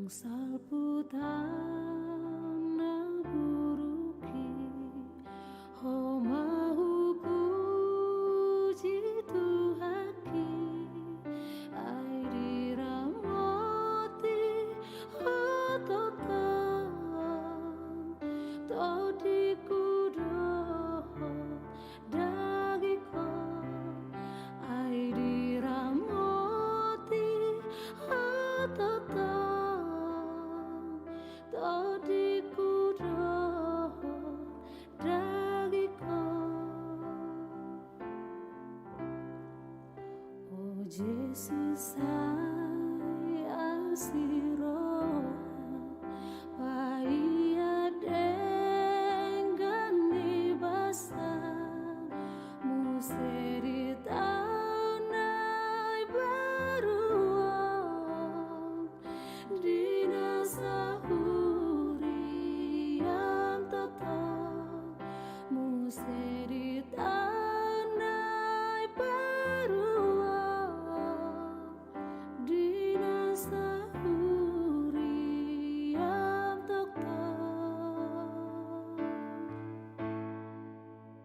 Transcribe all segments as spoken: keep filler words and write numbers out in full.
Salpu tang na buruk i, Ho ma hupuji Tuhanki, ai diramoti Ho tongtong. Tondingku dohot dagingku, ai diramoti Ho tongtong. Tondingku dohot dagingku. O Jesus, sai asi roham, paihut denggan ni basam, muse di taon na imbaru on, di na sahurian tongtong, muse di taon na imbaru on, di na sahurian tongtong.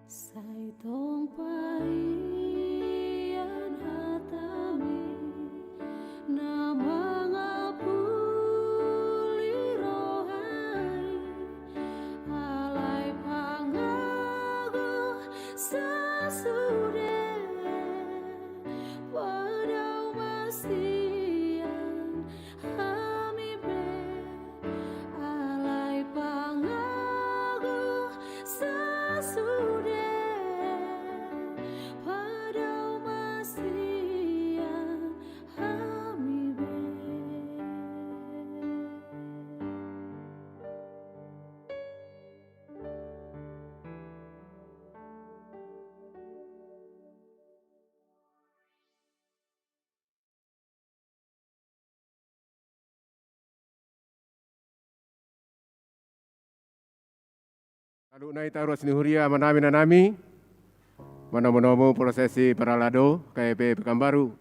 Sai tong paihut hatami na mangapuli roha i, alai pangago sasude padomu ma sian hami be, alai pangago sasude padomu ma sian hami be. Tandok na hita ruas ni huria, amanami, inanami, manomunomu prosesi parhalado K P Pekanbaru.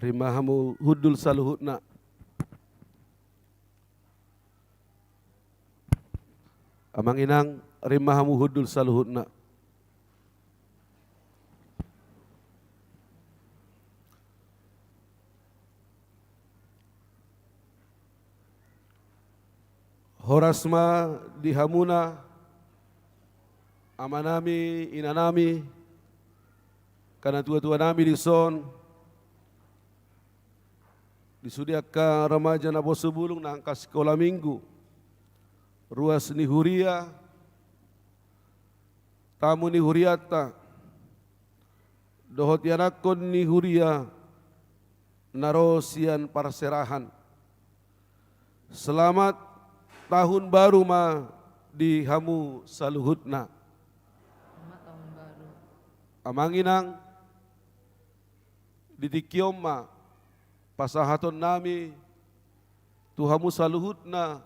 Rim ma hamu hundul saluhutna. Amang inang, rim ma hamu hundul saluhutna. Horas ma di hamuna, amanami, inanami, angka natuatuanami dison, di sude angka remaja naposobulung nang angka sikola minggu, ruas ni huria, tamu ni hurianta, dohot ianakhon ni huria na ro sian parserahan. Selamat tahun baru ma di hamu saluhutna. Selamat tahun baru. Amang inang, di tingki on ma pasahatonnami tu hamu saluhutna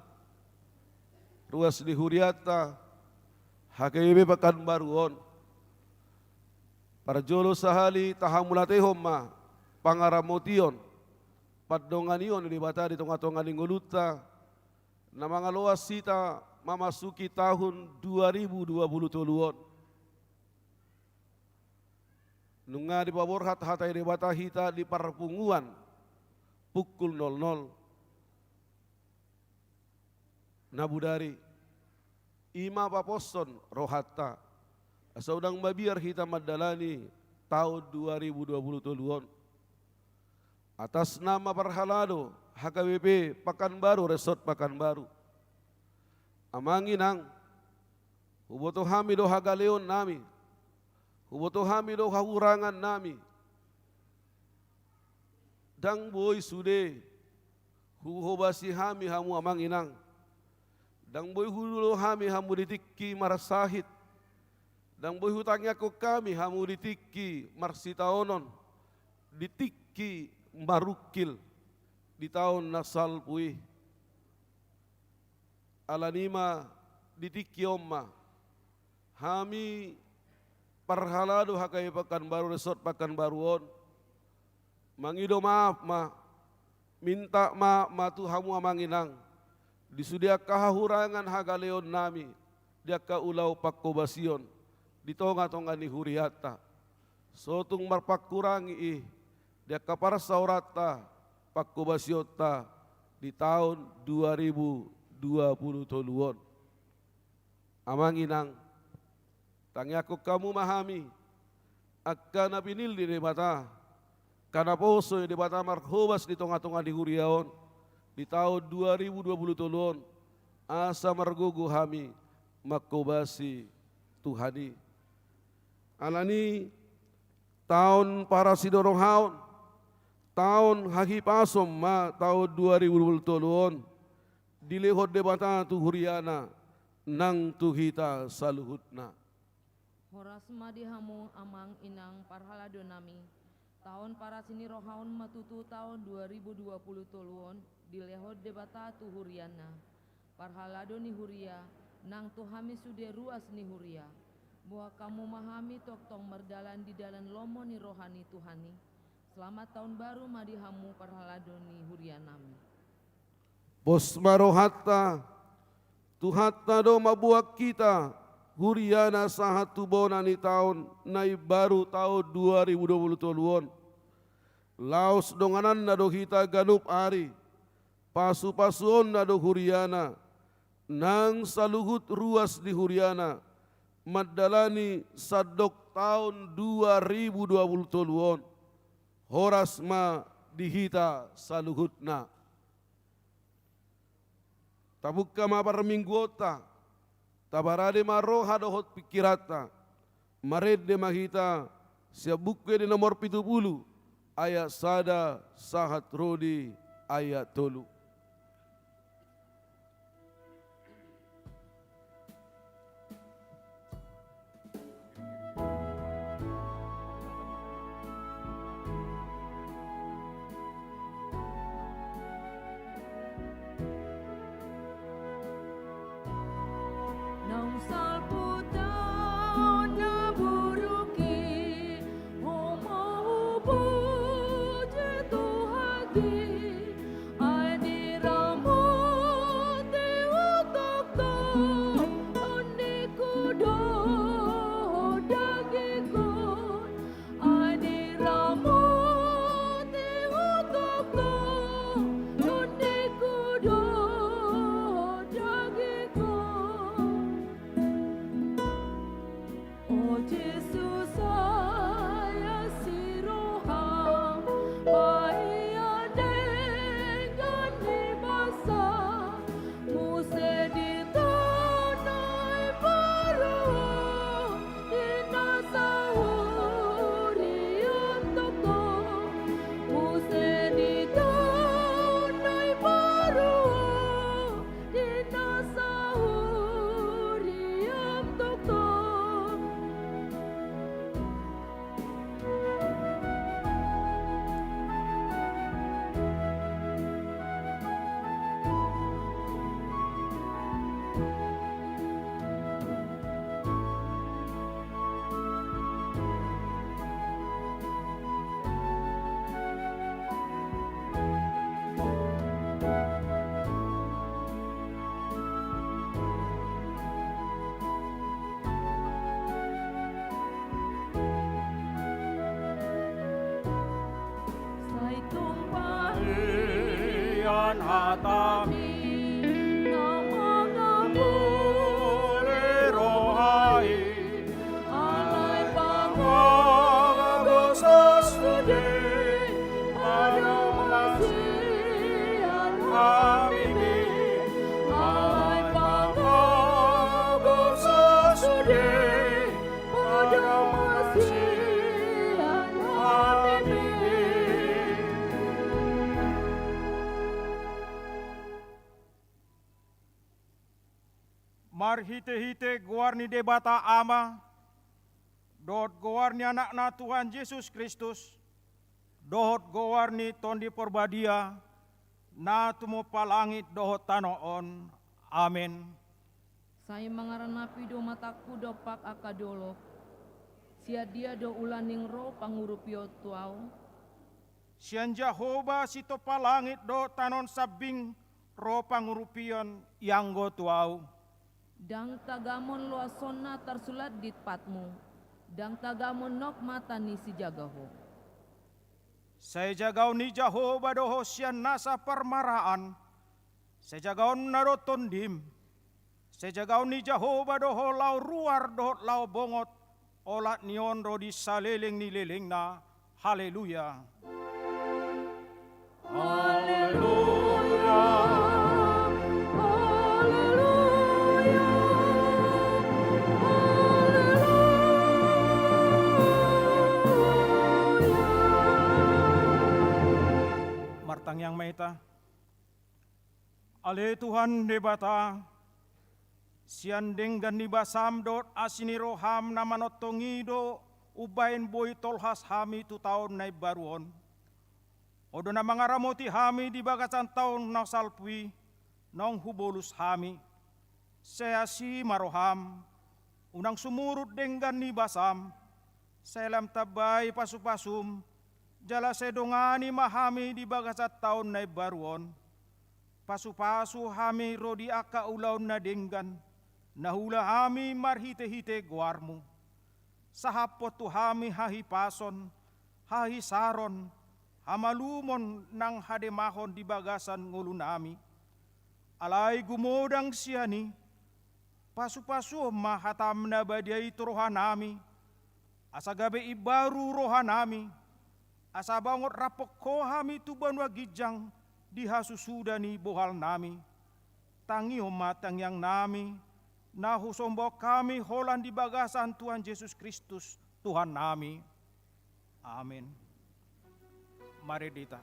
ruas ni hurianta H K B Pekanbaru on. Parjolo sahali tahamauliatehon ma pangaramotion, pandonganion ni Debata di tongatonga ni ngolunta, na mangaloas hita mamasuki tahun dua ribu dua puluh tolu on. Nunga dipaborhat hata ni Debata hita di parpunguan pukul nol nol. Na bodari, i ma paposhon rohanta, asa unang mabiar hita mandalani taon dua ribu dua puluh tolu on. Atas nama parhalado H K B P Pakanbaru, Resort Pakanbaru. Amang inang, huboto hami do hagaleonnami, huboto hami do hahurangannami. Ndang boi sude huhobasi hami hamu amang inang. Ndang boi hudulo hami hamu di tingki marsahit. Ndang boi hutangiangkon hami hamu di tingki marsitaonon, di tingki marungkil, di taon na salpu i. Alani i ma di tingki on ma hami parhalado H K B P Pakanbaru, Resort Pakanbaru on, mangido maaf ma, minta maaf ma tu hamu amang inang, di sude angka hahurangan hagaleonnami, di angka ulaon panghobasion di tongatonga ni hurianta. So tung marpangkurangi i di angka parsaoranta, panghobasionta di taon dua ribu dua puluh tolu on. Amang inang, tangiangkon hamu ma hami, angka na pinillit ni Debata, angka naposo ni Debata marhobas di tongatonga ni huria on di taon dua ribu dua puluh tolu on, asa margogo hami manghobasi Tuhan i. Alani i, taon parasinirohaon, taon hahipason ma taon dua ribu dua puluh tolu on, dilehon Debata tu huriana nang tu hita saluhutna. Horas ma di hamu amang inang parhaladonami. Taon parasinirohaon ma tutu taon dua ribu dua puluh tolu on dilehon Debata tu huriana. Parhalado ni huria, nang tu hami sude ruas ni huria. Boan hamu ma hami tongtong mardalan di dalan lomo ni roha ni Tuhan i. Selamat tahun baru ma di hamu parhalado ni hurianami. Pos ma rohanta, Tuhanta do mamboan hita huriana sahat tu bona ni taon na imbaru, taon dua ribu dua puluh tolu on. Laos dongananna do hita ganup ari, pasupasuonna do huriana, nang saluhut ruas ni huriana, mandalani sandok taon dua ribu dua puluh tolu on. Horas ma di hita saluhutna. Tabungka ma parmingguonta, taparade ma roha dohot pingkiranta, marende ma hita sian Buku Ende nomor pitu pulu, ayat sada sahat ro di ayat tolu. Naung salpu taon na buruk i, Ho ma hupuji Tuhan i, ai diramoti Ho tongtong, tondingku dohot dagingku, ai diramoti Ho tongtong, tondingku dohot dagingku. O Jesus, ai asi roham, paihon Sian hatami na mangamoli roha i, alai pangago sa sude, padomu ma sian hami be, alai pangago sa sude, padomu ma sian hami be. Marhitehite goar ni Debata Ama, dohot goar ni Anakna Tuhan Jesus Kristus, dohot goar ni Tondi Porbadia, na tumompa langit dohot tano on. Amen. Sai mangaranapi do matangku dompak angka dolok. Sian dia do ulaning ro pangurupion tu ahu? Sian Jahowa sitompa langit dohot tano on sambing ro pangurupion i anggo tu ahu. Ndang tagamon loasonna tarsulat di patmu, ndang tagamon nok mata ni sijaga ho. Sai jagaon ni Jahowa do ho sian nasa parmaraan, sai jagaonna do tondim. Sai jagaon ni Jahowa do ho laho ruar dohot laho bongot, olat ni on ro di saleleng ni lelengna. Haleluya. Haleluya. Haleluya. Haleluya. Martangiang ma hita. Ale Tuhan Debata, sian denggan ni basam dohot asi ni roham na manongtong i do umbahen boi tolhas hami tu taon na imbaru on. Ho do na mangaramoti hami di bagasan taon na salpu i, naung hubolus hami. Sai asi ma roham, unang sumurut denggan ni basam, sai lam tambai pasupasum, jala sai dongani ma hami di bagasan taon na imbaru on. Pasupasu hami ro di angka ulaon na denggan, na huula hami marhitehite goarmu. Sahaphon tu hami hahipason, hahisaron, hamalumon nang hademahon di bagasan ngolunami. Alai gumodang sian i, pasupasuhon ma hatam na badia i tu rohanami, asa gabe imbaru rohanami, asa baongot raphon ho hami tu banua ginjang di hasusuda ni bohalnami. Tangihon ma tangiangnami, na husomba hami holan di bagasan Tuhan Jesus Kristus, Tuhannami. Amen. Mari hita.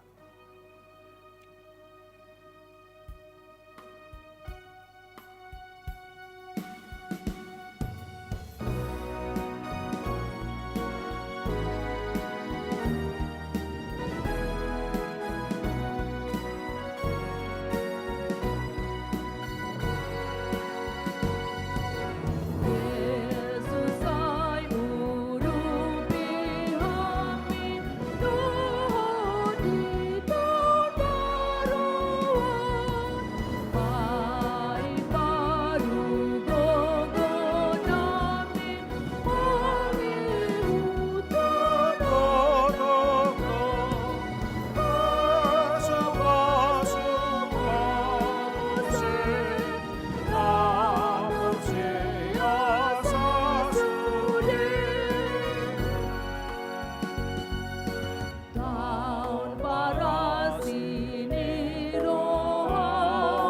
Taon parasi ni roha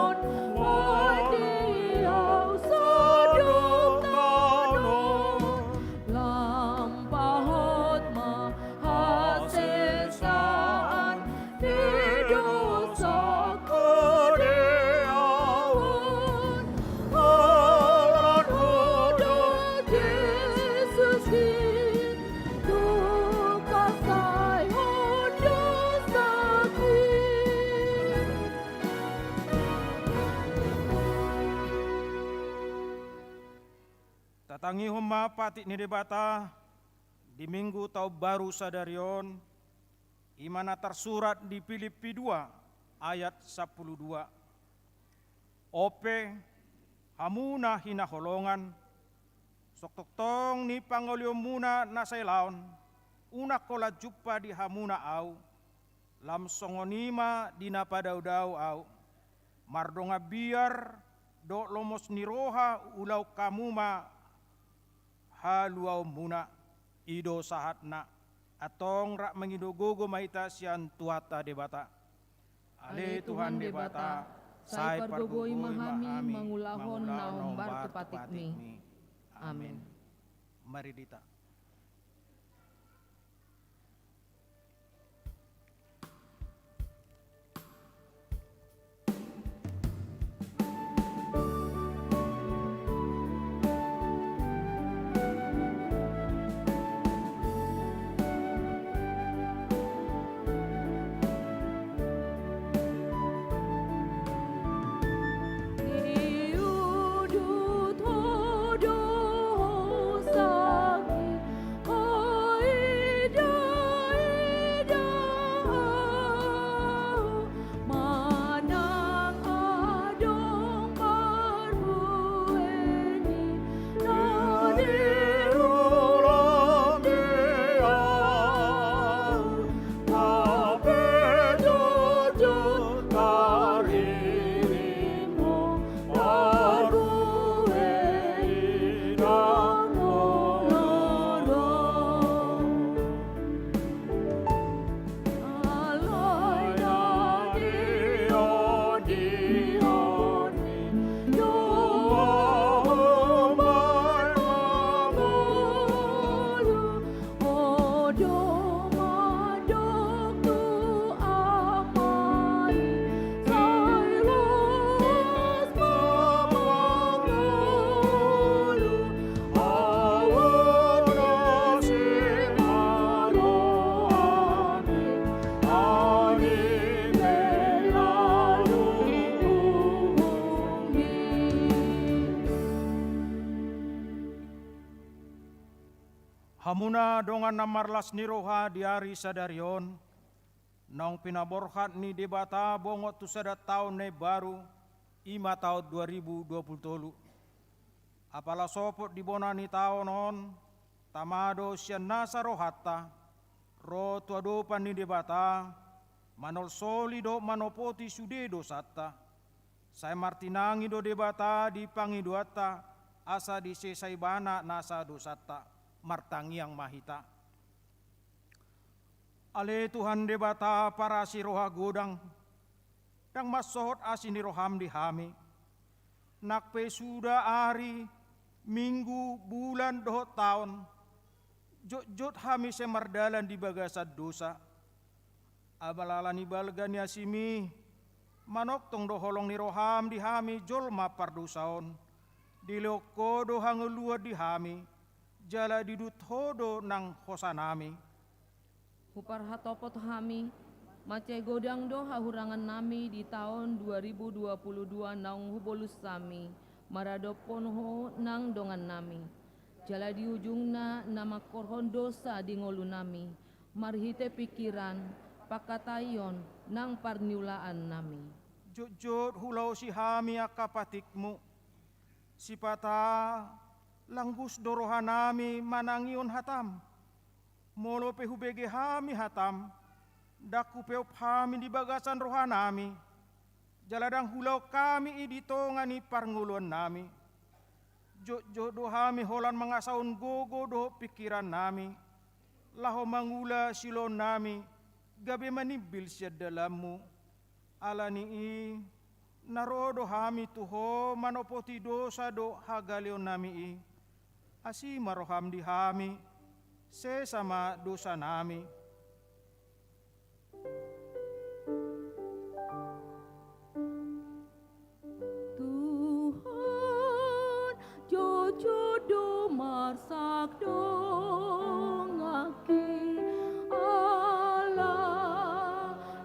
on, boi di au sadok taon on, lampahon ma hasesaan ni dosa. Tatangihon ma patik ni Debata di Minggu Taon Baru sadari on, i ma na tarsurat di Pilippi dua ayat sampulu dua. On pe, hamu na hinaholongan, songon tongtong ni pangolionmuna na sailaon, unang holan jumpa di hamuna au, Lam songon i ma di na padao-dao ahu, mardongan biar dohot lomos ni roha ulaon hamu ma haluaonmuna. I do sahatna. Antong rap mangido gogo ma hita sian Tuhanta Debata. Ale Tuhan Debata, sai pargogoi ma hami mangulahon na hombar tu patikmi. Amen. Mari di hita. Hamuna dongan na marlas ni roha di ari sadari on, naung pinaborhat ni Debata bongot tu sada taon na imbaru, i ma taon dua ribu dua pulu tolu. Apala sopot di bona ni taon on, tama do sian nasa rohanta ro tu adopan ni Debata, manolsoli dohot manopoti sude dosanta. Sai martinangi do Debata di pangidoanta, asa disesa Ibana nasa dosanta. Martangiang ma hita. Ale Tuhan Debata parasi roha godang, ndang mansohot asi ni roham di hami. Nang pe suda ari, minggu, bulan dohot taon, jotjot hami sai mardalan di bagasan dosa. Apala ala ni balga ni asimi, manongtong do holong ni roham di hami jolma pardosa on. Dilehon Ho do hangoluan di hami, jala didut Ho do nang hosanami. Huparhatopot hami, mansai godang do hahurangannami di taon dua ribu dua pulu dua naung hubolus hami, maradophon Ho nang dongannami. Jala di ujungna na mangkorhon dosa di ngolunami, marhite pingkiran, pangkataion, nang parniulaannami. Jotjot hulaosi hami angka patikmu. Sipata langgus do rohanami manangihon hatam. Molo pe hubege hami hatam, ndang hupeop hami di bagasan rohanami, jala ndang hulaon hami i di tonga ni parngoluannami. Jotjot do hami holan mangasahon gogo dohot pingkirannami, laho mangula siulaonnami, gabe manimbil sian dalanmu. Ala ni i, na ro do hami tu Ho manopoti dosa dohot hagaleonnami i. Asi ma roham di hami, sesa ma dosanami. Tuhan, jotjot do marsak donganki, ala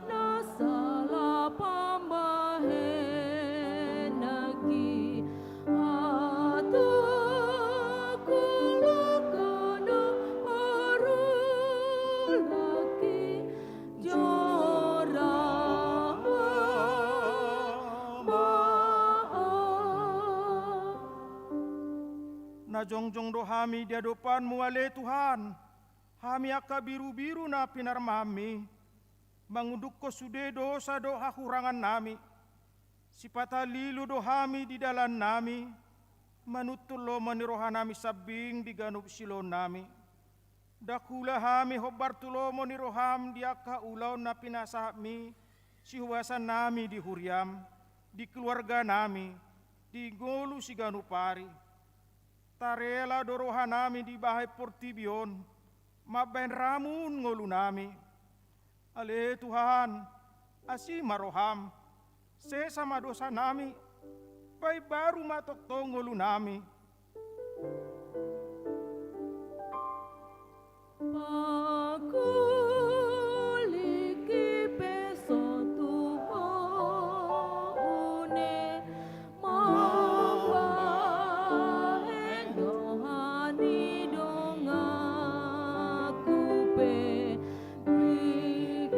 na sala pambahenanki, atau kulakana parulaki, jora ma au. Na jongjong do hami di adopanmu, ale Tuhan, hami angka birubiru na pinarmahanmi. Mangundukhon sude dosa dohot hahurangannami, sipata lilu do hami di dalannami, manuntun lomo ni rohanami sambing di ganup siulaonnami. Ndang huula hami hombar tu lomo ni roham di angka ulaon na pinasahatmi sihuasannami di huriam, di keluarganami, di ngolu siganup ari. Tarela do rohanami dibahen portibi on, mambahen ramun ngolunami. Ale Tuhan, asi ma roham, sesa ma dosanami, bahen baru ma tongtong ngolunami. Pangkulingi pe songon tu ho une, mambahen roha ni donganku pe, pikiran,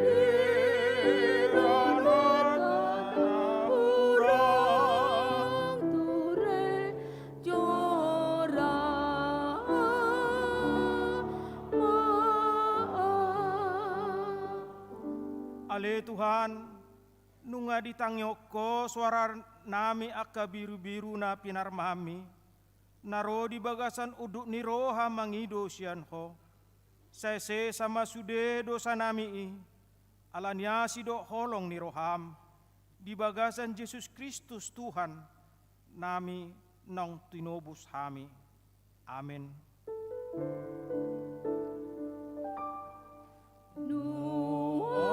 hata, hurang, ture, jora, ma. Ale Tuhan, nunga ditangihon Ho soaranami angka birubiru na pinarmahanmi, na ro di bagasan unduk ni roha mangido sian Ho. Sai sesa ma sude dosanami i, ala ni asi dohot holong ni roham, di bagasan Jesus Kristus Tuhannami naung tinobus hami. Amen. Nuaeng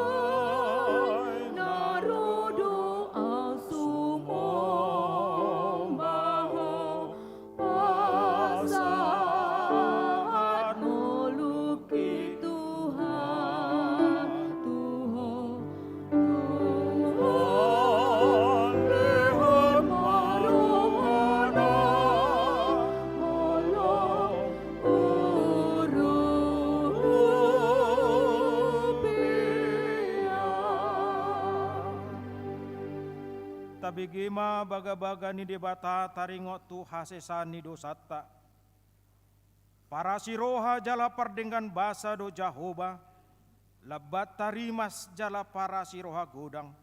na ro do asum on, bahen pasahat ngolungki Tuhan, tu Ho. Tuhan, lehon ma roham, holong urupi. Tabege ma bagabaga ni Debata taringot tu hasesaan ni dosanta. Parasi roha jala pardenggan basa do Jahowa, lambat tarimas jala parasi roha godang.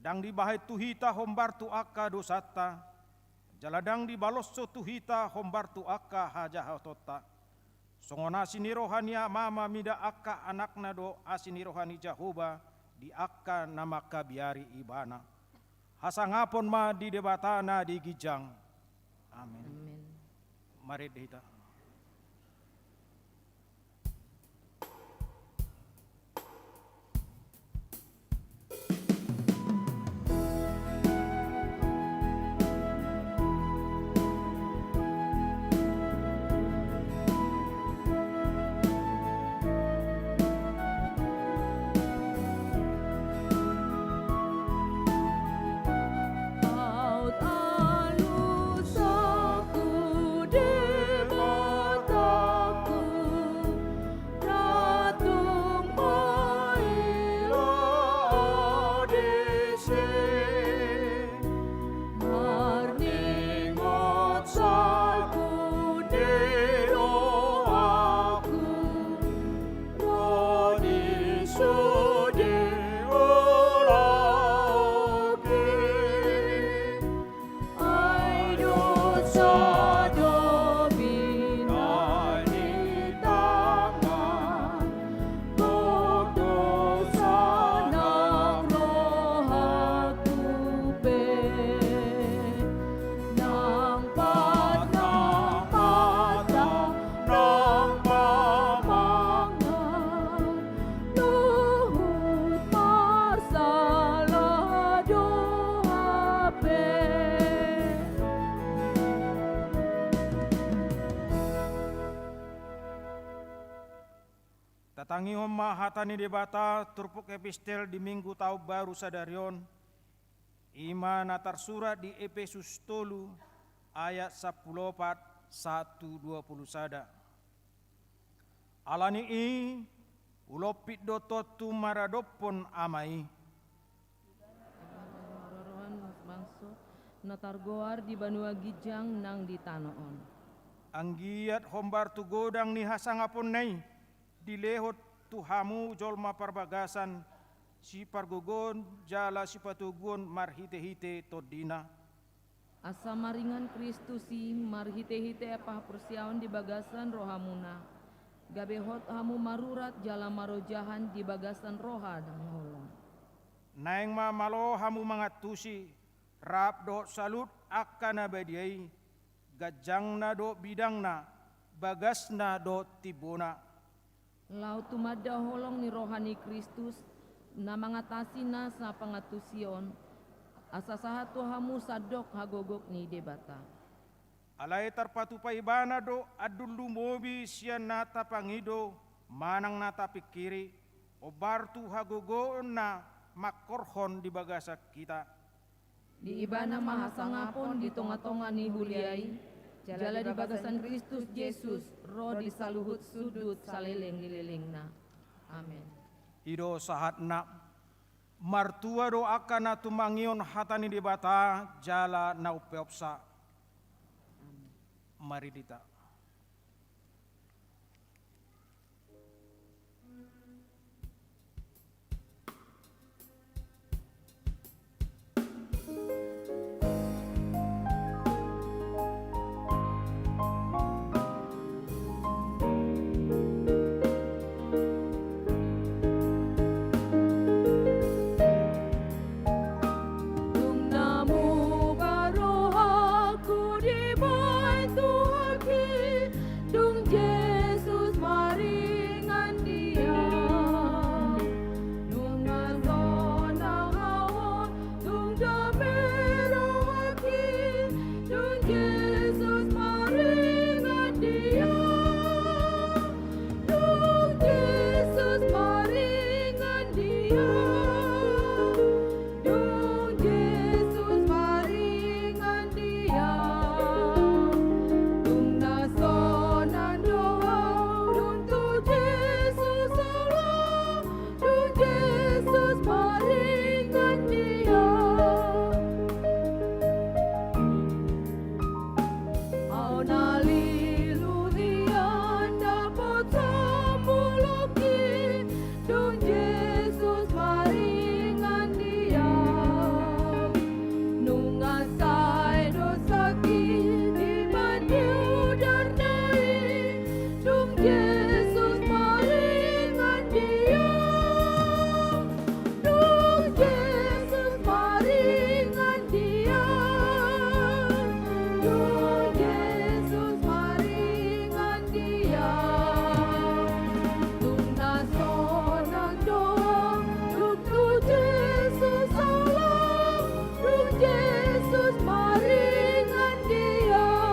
Ndang dibahen tu hita hombar tu angka dosanta, jala ndang dibaloshon tu hita hombar tu angka hajahatonta. Songon asi ni roha ni amama mida angka anakna do asi ni roha ni Jahowa di angka na mangkabiari ibana. Hasangapon ma di Debata na di ginjang. Amen. Amen. Marende hita. Aut alusangku, Debatangku, ra tung maila disi. Marningot saku di rohangku, ro di sude ulaonki. Ai dosa do binahen ni tangan, gok do sanang rohangku pe. Nang pat, nang pat, nang pamangan, luhut marsala do hape. Tatangihon ma hata ni Debata turpuk epistel di Minggu Taon Baru sadari on, i ma na tarsurat di Epesus tolu ayat sampulu opat sahat tu dua pulu sada. Ala ni i, hulompit do tontu maradophon Ama i. Maroroan bangso na targoar di banua ginjang nang di tano on. Anggiat hombar tu godang ni hasangaponna i, dilehon tu hamu jolma parbagasan, sipargogoon jala sipatoguon marhitehite TondiNa. Asa maringan Kristus i marhitehite panghaporseaon di bagasan rohamuna, gabe hot hamu marurat jala marojahan di bagasan roha na holong. Naeng ma malo hamu mangantusi, rap dohot saluhut angka na badia i, ganjangna dohot bidangna, bagasna dohot timbona. Laho tumanda holong ni roha ni Kristus, na mangatasi nasa pangantusion, asa sahat tu hamu sandok hagogok ni Debata. Alai tarpatupa Ibana do andul lumobi sian na tapangido manang na tapingkiri, ombar tu hagogoonna mangkorhon di bagasan hita. Di Ibana ma hasangapon di tongatonga ni huria i, jala di bagasan Kristus Jesus ro di saluhut sundut saleleng ni lelengna. Amen. I do sahatna. Martua do angka na tumangihon hata ni Debata jala na umpeopsa. Amen. Mari hita. Dung na muba rohangku dibahen Tuhanki, dung Jesus maringan di au. Dung na sonang au on, dung dame rohangki, dung Jesus maringan di au. Dung Jesus maringan di au. Dung Jesus maringan di au. Dung na sonang do au, dung tu Jesus au laho. Dung Jesus maringan di au. Au na lilu hian dapot hamu loki, dung Jesus maringan di au. Nunga sae dosangki di bandiu darna i, dung Jesus maringan di au. Dung Jesus maringan di au. Dung Jesus maringan di au. Dung na sonang do au, dung tu Jesus au laho. Dung Jesus maringan di au.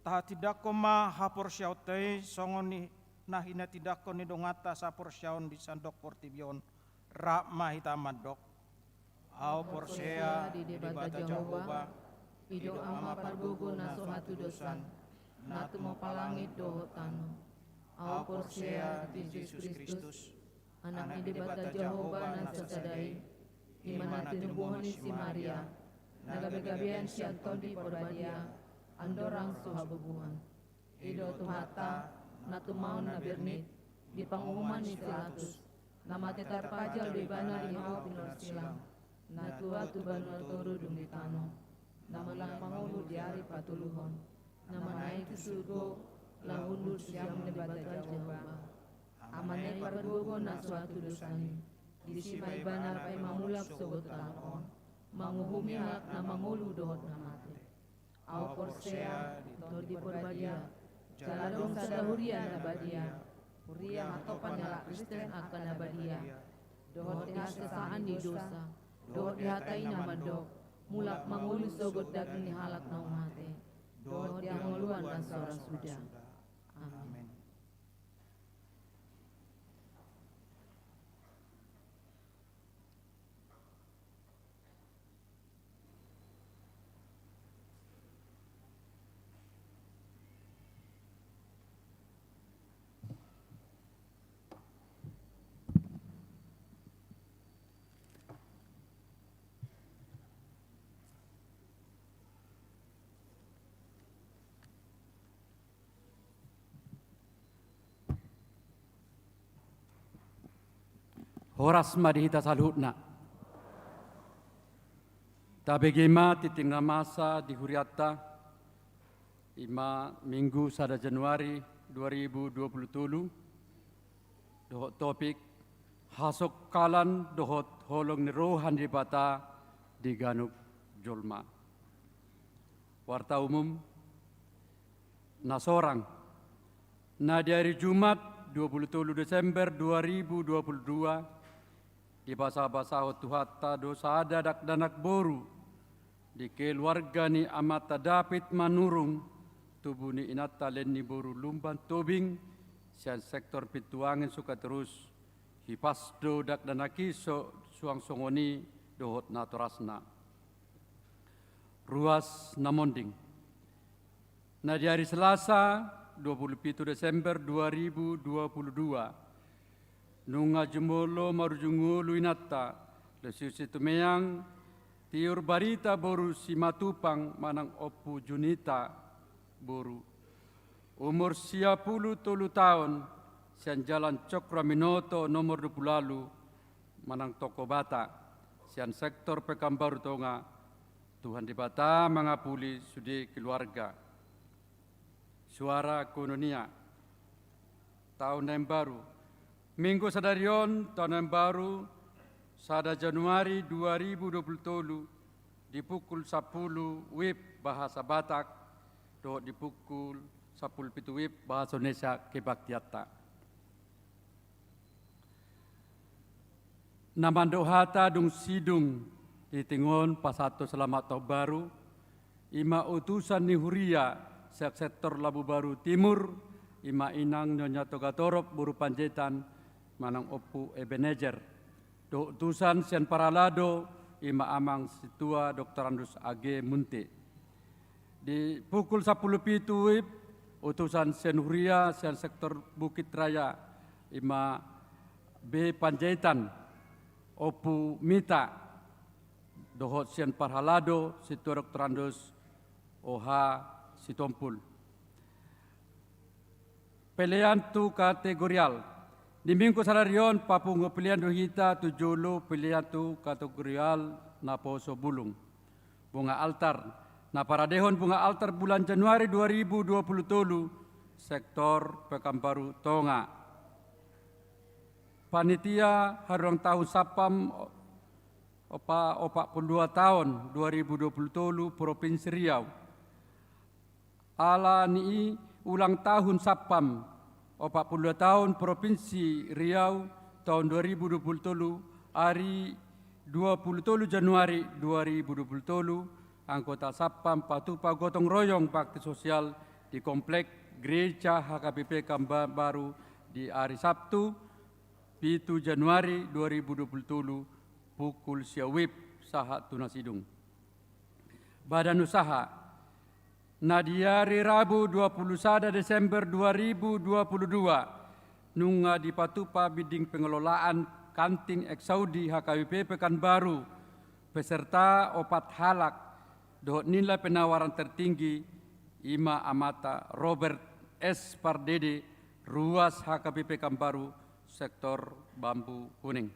Tahatindangkon ma haporseaonta i songon i na hinatindangkon ni donganta saporseaon di sandok portibi on. Rap ma hita mandok. Au porsea di Debata Jahowa, i do Ama pargogo na so hatudosan, na tumompa langit dohot tano. Au porsea di Jesus Kristus, Anak ni Debata Jahowa na sasada i, i ma na tinubuhon ni si Maria, na gabegabean sian Tondi Parbadia, andorang so habubuhan. I do Tuhanta, na tumaon na bernit, di panguhuman ni si Pilatus, na mate tarpajal do Ibana di hau pinorsilang, na tua tu banua toru dung di tano, na mulak mangolu di ari patoluhon, na manaek tu surgo, laho hundul sian Debata Jahowa. Ama na i pargogo na so hatudosan i, disi ma Ibana paima mulak sogot tano on, manguhumi halak na mangolu dohot na mate. Au porsea di Tondi Parbadia, jala adong sada huria na badia, huria hatopan ni halak Kristen angka na badia, dohot di hasesaan ni dosa, dohot di hata i na mandok, mulak mangolu sogot daging ni halak na mate, dohot di hangoluan na so ra suda. Amen. Horas ma di hita saluhutna. Tabege ma tintin na masa di hurianta, i ma Minggu sada Januari dua ribu dua puluh tolu, dohot topik: Hasongkalan dohot holong ni roha ni Debata di ganup jolma. Warta umum, na sorang. Na di ari Jumat, dua puluh tolu Desember dua ribu dua puluh dua, dibasabasahon Tuhanta do sada dakdanak boru di keluarga ni amanta David Manurung, tubu ni inanta Lenny boru Lumban Tobing, sian sektor Pintu Angin Sukaterus. Hipas do dakdanak i so, suang songon i dohot natorasna. Ruas na monding. Na di ari Selasa, dua puluh pitu Desember dua ribu dua puluh dua, nunga jumolo marujung ngolu inanta, Lesius Situmeang, Tiur Barita boru Simatupang manang Ompu Junita boru, umur sia pulu tolu taon, sian Jalan Cokroaminoto nomor dua pulu ualu, manang Toko Bata, sian sektor Pekanbaru Tonga. Tuhan Debata mangapuli sude keluarga. Suara koinonia. Taon na imbaru. Minggu sadari on, taon na imbaru, sada Januari dua ribu dua puluh tolu, di pukul sampulu WIB bahasa Batak, dohot di pukul sampulu pitu WIB bahasa Indonesia kebaktianta. Na mandok hata dung sidung di tingki on pasahathon selamat taon baru, i ma utusan ni huria sian sektor Labubaru Timur, i ma inang Nyonya Togatorop boru Panjaitan manang Ompu Ebenezer. Dohot utusan sian parhalado, i ma Amang Sintua Doktorandus A G Munte. Di pukul sampulu pitu WIB, utusan sian huria sian sektor Bukit Raya, i ma B Panjaitan, Ompu Mita, dohot sian parhalado, Sintua Doktorandus O H Sitompul. Pelean tu kategorial. Di Minggu sadari on, papungu pelean do hita tu jolo pelean tu kategorial naposo bulung. Bunga altar. Na paradehon bunga altar bulan Januari dua ribu dua puluh tolu, sektor Pekanbaru Tonga. Panitia hari ulang tahun Satpam opa-, opat pulu dua taon dua ribu dua puluh tolu Provinsi Riau. Ala ni i ulang tahun Satpam opat pulu dua taon Provinsi Riau taon dua ribu dua pulu tolu, ari dua pulu tolu Januari dua ribu dua puluh tolu, anggota Satpam patupa gotong royong bakti sosial di Komplek Gereja H K B P Pekanbaru di ari Sabtu, pitu Januari dua ribu dua puluh tolu, pukul sia WIB sahat tu na sidung. Badan usaha. Na di ari Rabu dua pulu sada Desember dua ribu dua pulu dua, nunga dipatupa binding pengelolaan kantin Eksaudi H K B P Pekanbaru, peserta opat halak, dohot nilai penawaran tertinggi, i ma amanta Robert S Pardede, ruas H K B P Pekanbaru, sektor Bambu Kuning.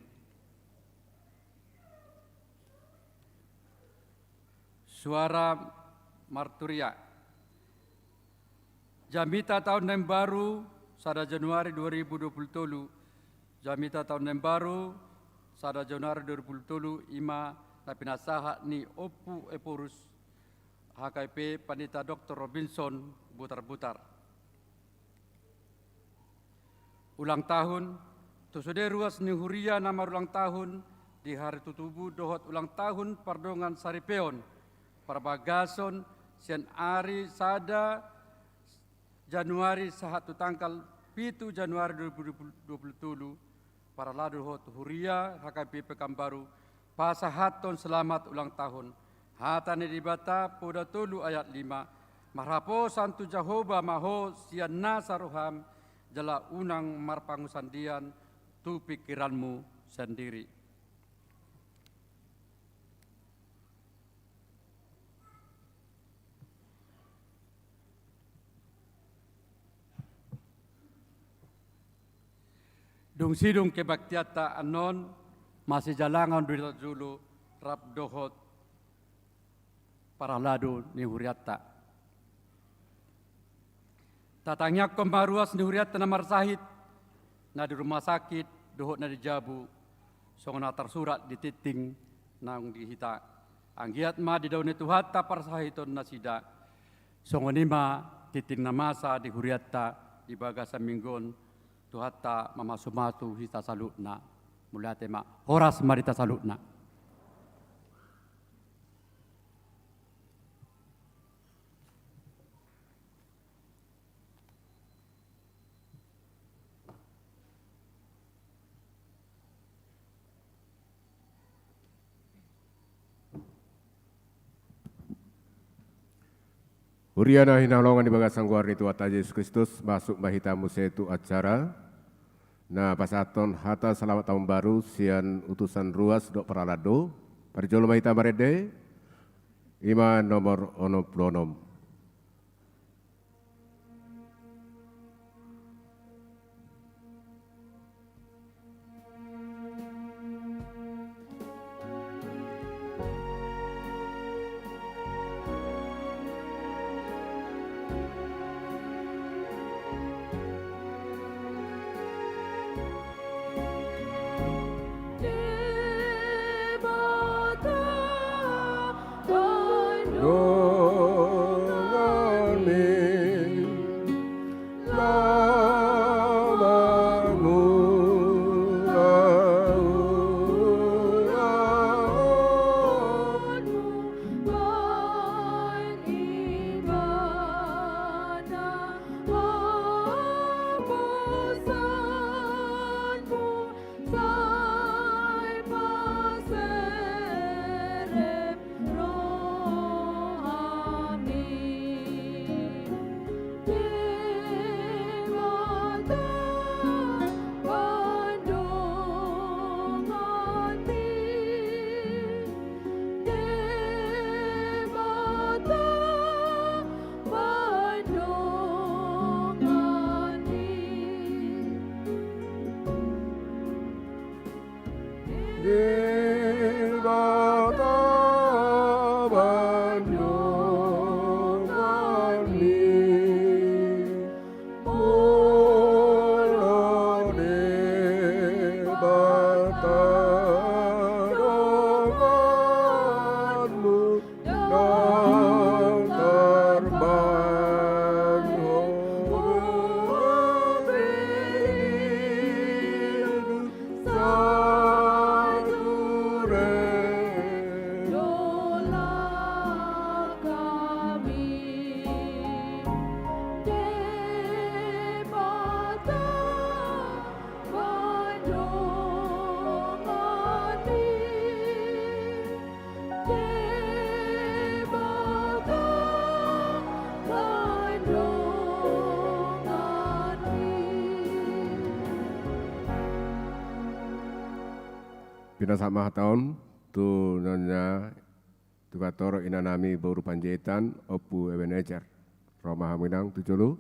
Suara marturia. Jamita taon na imbaru, sada Januari dua ribu dua puluh tolu. Jamita taon na imbaru, sada Januari dua ribu dua puluh tolu, i ma na pinasahat ni Ompu Ephorus, H K B P Pandita Doktor Robinson Butarbutar. Ulang tahun, tu sude ruas ni huria na marulang tahun di hari tutubu dohot ulang tahun pardongan saripeon, parbagason sian ari sada Januari sahat tu tanggal pitu Januari dua ribu dua puluh tolu, parhalado dohot huria H K B P Pekanbaru, pasahathon selamat ulang tahun. Hata ni Debata Poda tolu ayat lima, marhaposan tu Jahowa ma ho sian nasa roham, jala unang marpangunsandean tu pingkiranmu sandiri. Dung sidung kebaktianta annon, masijalangan do hita jolo rap dohot parhalado ni hurianta. Tatangiangkon ma ruas ni hurianta na marsahit, na di rumah sakit dohot na di jabu, songon na tarsurat di tingting naung di hita. Anggiat ma didaoni Tuhanta parsahiton nasida. Songon i ma tingting na masa di hurianta di bagasan minggu on. Tuhanta mamasumasu hita saluhutna. Mauliate ma. Horas ma di hita saluhutna. Huria na hinaholongan di bagasan goar ni Tuhanta Jesus Kristus, masuk ma hita muse tu acara na pasahathon hata selamat tahun baru sian utusan ruas dohot parhalado. Parjolo ma hita marende, i ma nomor onom pulu onom. Pinasahat ma hata on tu nyonya Tugatoro, inanami boru Panjaitan, Ompu Ebenezer. Ro ma hamu inang tu jolo.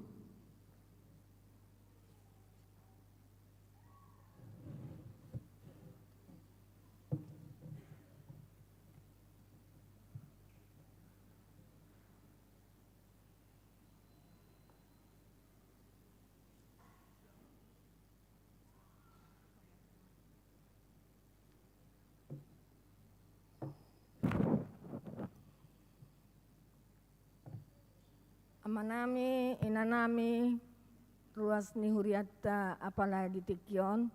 Amanami, inanami, ruas ni hurianta apala di tingki on,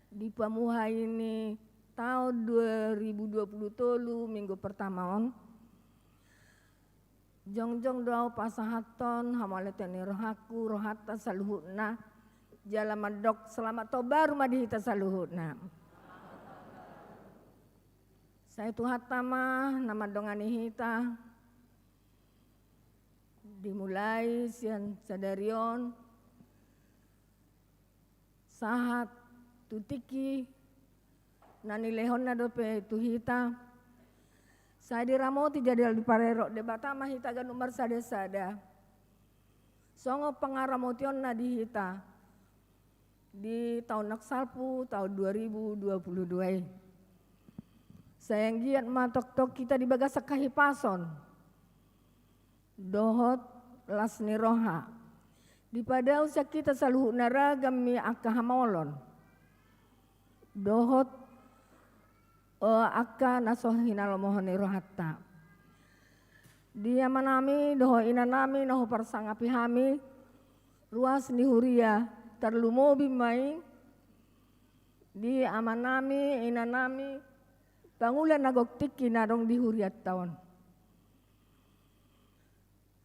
di pamuhai ni taon dua ribu dua puluh tolu minggu pertama on, jongjong do ahu pasahathon hamauliateon ni rohangku, rohanta saluhutna, jala mandok selamat tahun baru ma di hita saluhutna. Sai Tuhanta ma na mandongani hita, dimulai sian sadari on, sahat tu tingki na nilehonna dope tu hita, sai diramoti jala diparerot Debata ma hita ganup marsada-sada. Songon pangaramotionna di hita, di taon na salpu, taon dua ribu dua puluh dua i. Sai anggiat ma tongtong hita di bagasan hahipason dohot las ni roha. Dipadao sian hita saluhutna ragam ni angka hamaolon dohot, eh, angka na so hinalomohon ni rohanta. Di amanami dohot inanami na huparsangapi hami, ruas ni huria, tarlumobi ma i di amanami, inanami, pangula na gok tingki na adong di hurianta on.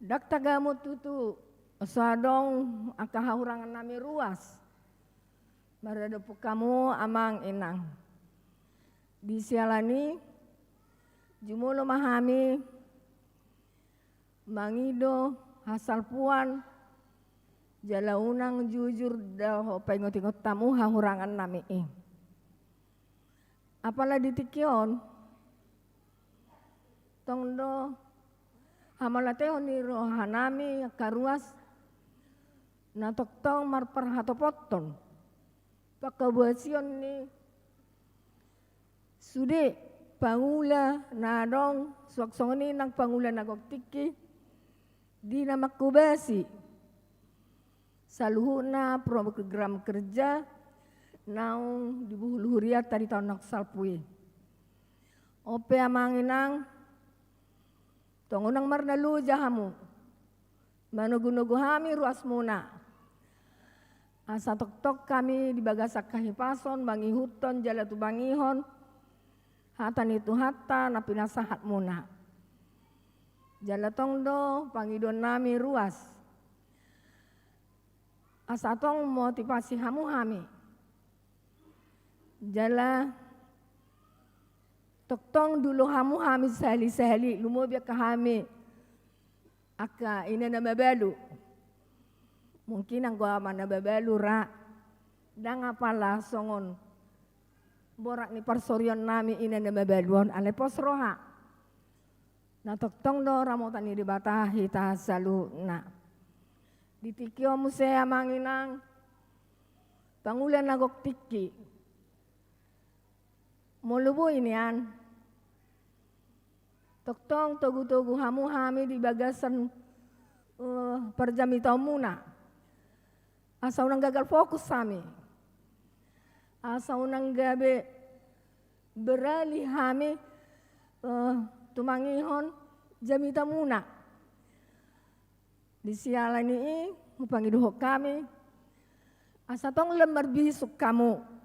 Ndang tagamon tutu so adong angka hahurangannami ruas maradophon hamu amang inang. Di siala ni i, jumolo ma hami mangido hasalpuan jala unang jujur dohot paingotingot hamu hahurangannami i. Apala di tingki on, tong do hamauliatehon ni rohanami angka ruas na tongtong marparhatopothon panghabuasion ni sude pangula na adong, suang songon i nang pangula na gok tingki, di na manghobasi saluhutna program kerja naung dibuhul hurianta di taon na salpu i. On pe amang inang, tong unang marnaloja hamu manogunogu hami ruasmuna, asa tongtong hami di bagasan hahipason mangihuthon jala tumangihon hata ni Tuhanta na pinasahatmuna. Jala tong do pangidoannami ruas, asa tong motivasi hamu hami. Jala tongtong dulo hamu hami sahali-sahali, lumobi angka hami angka ina na mabalu. Mungkin anggo ama na mabalu ra, ndang apala songon borat ni parsorionnami ina na mabalu on, alai pos roha. Na tongtong do ramotan ni Debata hita saluhutna. Di tingki on muse amang inang, pangula na gok tingki. Molo boi nian, tongtong togutogu hamu hami di bagasan, eh, parjamitaonmuna. Asa unang gagal fokus hami. Asa unang gabe beralih hami, eh, tumangihon jamitamuna. Di siala ni i, hupangidohon hami, asa tong lam marbisuk hamu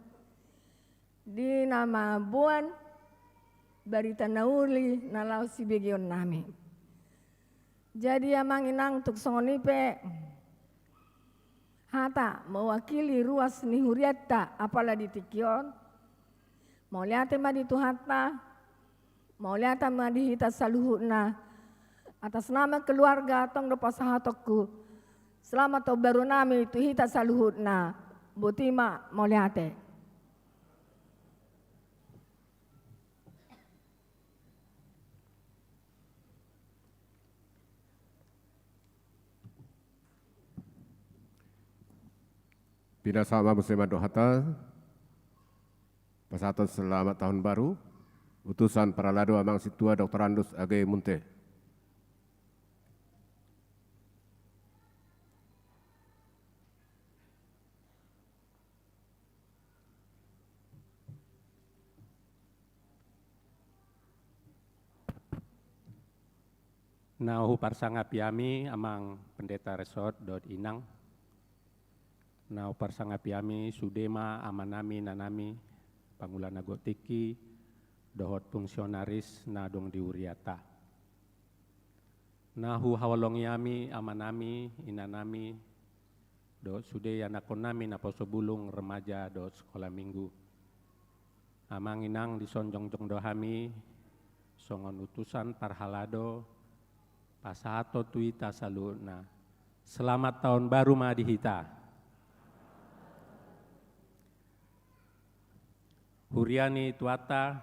di na mamboan barita na uli na laho sibegeonnami. Jadi amang inang, tung songon i pe hata mewakili ruas ni hurianta apala di tingki on, mauliate ma di Tuhanta, mauliate ma di hita saluhutna. Atas nama keluarga tong do pasahatonku selamat tahun baru nami tu hita saluhutna. Boti ma, mauliate. Pinasahat ma muse mandok hata pasahaton selamat tahun baru utusan parhalado Amang Sintua Doktorandus A G Munthe. Na huparsangapi hami amang pendeta resort dohot inang. Na huparsangapi hami sude ma amanami, inanami, pangula na gok tingki dohot fungsionaris na adong di huriata. Na huhaholongi hami amanami, inanami, dohot sude ianakkonnami naposo bulung, remaja dohot sekolah minggu. Amang inang, dison jongjong do hami songon utusan parhalado pasahaton tu hita saluhutna. Selamat tahun baru ma di hita. Huria ni Tuhanta,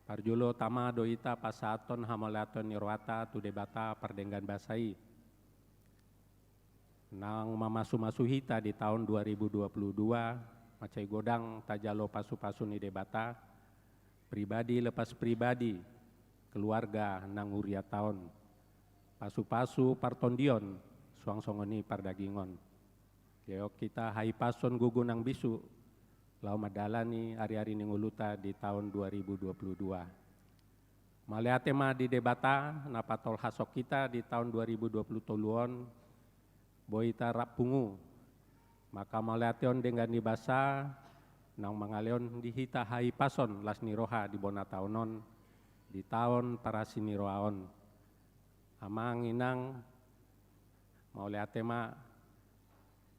parjolo tama do hita pasahaton hamauliateon ni rohanta tu Debata pardenggan basa i. Nang mamasu-masu hita di taon dua ribu dua puluh dua, mansai godang tajalo pasu-pasu ni Debata, pribadi lepas pribadi, keluarga nang huriata on. Pasu-pasu partondion, suang songon i pardagingon. Didok hita hahipason gogo nang bisuk, laho mandalani ari-ari ni ngoluta di taon dua ribu dua puluh dua. Mauliate ma di Debata, na patolhashon hita di taon dua ribu dua puluh tolu on, boi hita rap pungu. Manghamauliateon denggan ni basa, naung mangalehon di hita hahipason las ni roha di bona taon on, di taon parasi ni roha on. Amang inang, mauliate ma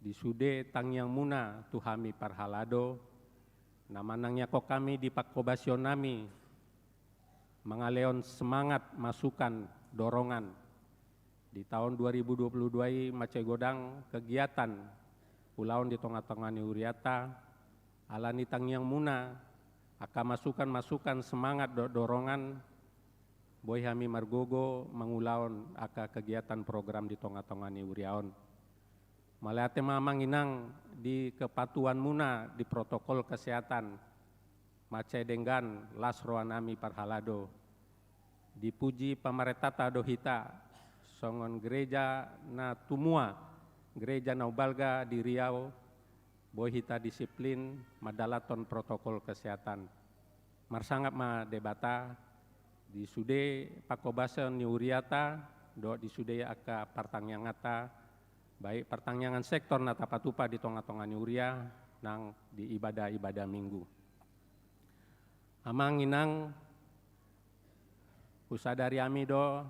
di sude tangiangmuna tu hami parhalado, na manangiangkon hami di panghobasion nami, mangalehon semangat, masukan, dorongan. Di taon dua ribu dua puluh dua i mansai godang kegiatan ulaon di tonga-tonga ni huriata, alani tangiangmuna, angka masukan-masukan, semangat dohot dorongan, boi hami margogo mangulahon angka kegiatan program di tonga-tonga ni huria on. Mauliate ma amang inang di kepatuhanmuna di protokol kesehatan, mansai denggan las roha nami parhalado. Dipuji pamarentanta do hita, songon gereja na tumua, gereja na umbalga di Riau, boi hita disiplin mandalanhon protokol kesehatan. Marsangap ma Debata, di sude panghobasion ni huriata, dohot di sude angka partangianganta, baik partangiangan sektor na tapatupa di tonga-tonga ni huria, nang di ibadah-ibadah Minggu. Amang inang, husadari hami do,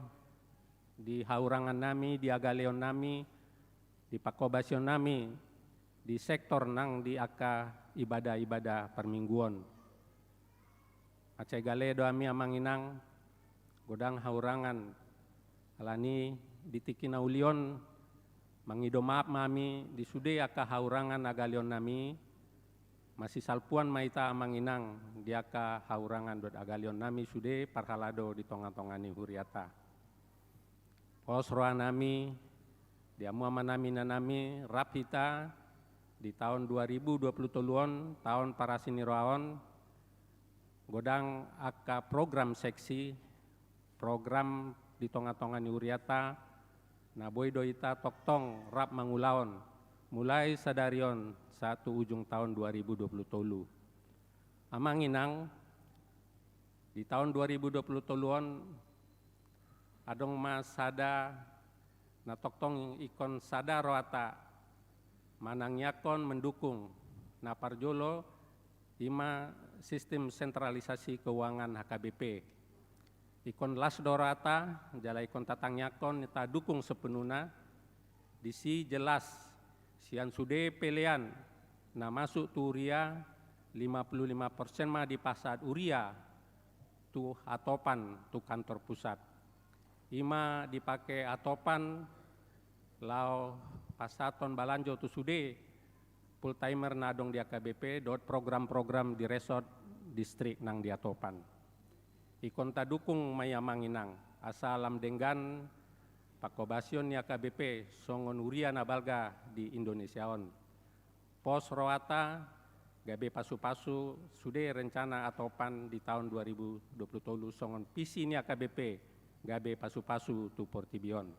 di hahurangan nami, di hagaleon nami, di panghobasion nami, di sektor nang di angka ibadah-ibadah parmingguon. Mansai gale do hami amang inang, godang hahurangan, alani di tingki na uli on, mangido maaf ma hami di sude angka hahurangan hagaleon nami, masisalpuan ma hita amang inang, di angka hahurangan dohot hagaleon nami sude parhalado di tonga-tonga ni huriata. Pos roha nami, di hamu ama nami ina nami, rap hita, di taon dua ribu dua puluh tolu on, taon parasi ni roha on, godang angka program seksi, program di tonga-tonga ni huriata, na boi do hita tongtong rap mangulahon, mulai sadari on sahat tu ujung taon dua ribu dua puluh tolu. Amang inang, di taon dua ribu dua puluh tolu on, adong ma sada na tongtong ingkon sada rohata manangiangkon, mendukung. Na parjolo, ima sistem sentralisasi keuangan H K B P. Ingkon las do rohata, jala ingkon tatangiangkon, tadukung sepenuhna. Disi jelas, sian sude pelean na masuk tu huria, lima puluh lima persen ma dipasahat huria tu atopan, tu kantor pusat. Ima dipake atopan laho pasahathon balanjo tu sude full timer na adong di H K B P dohot program-program di resort, distrik nang di atopan. Ingkon tadukung ma i amang inang, asa lam denggan panghobasion ni H K B P songon huria na balga di Indonesia on. Pos rohata, gabe pasu-pasu sude rencana atopan di taon dua ribu dua puluh tolu songon visi ni H K B P, gabe pasu-pasu tu portibi on.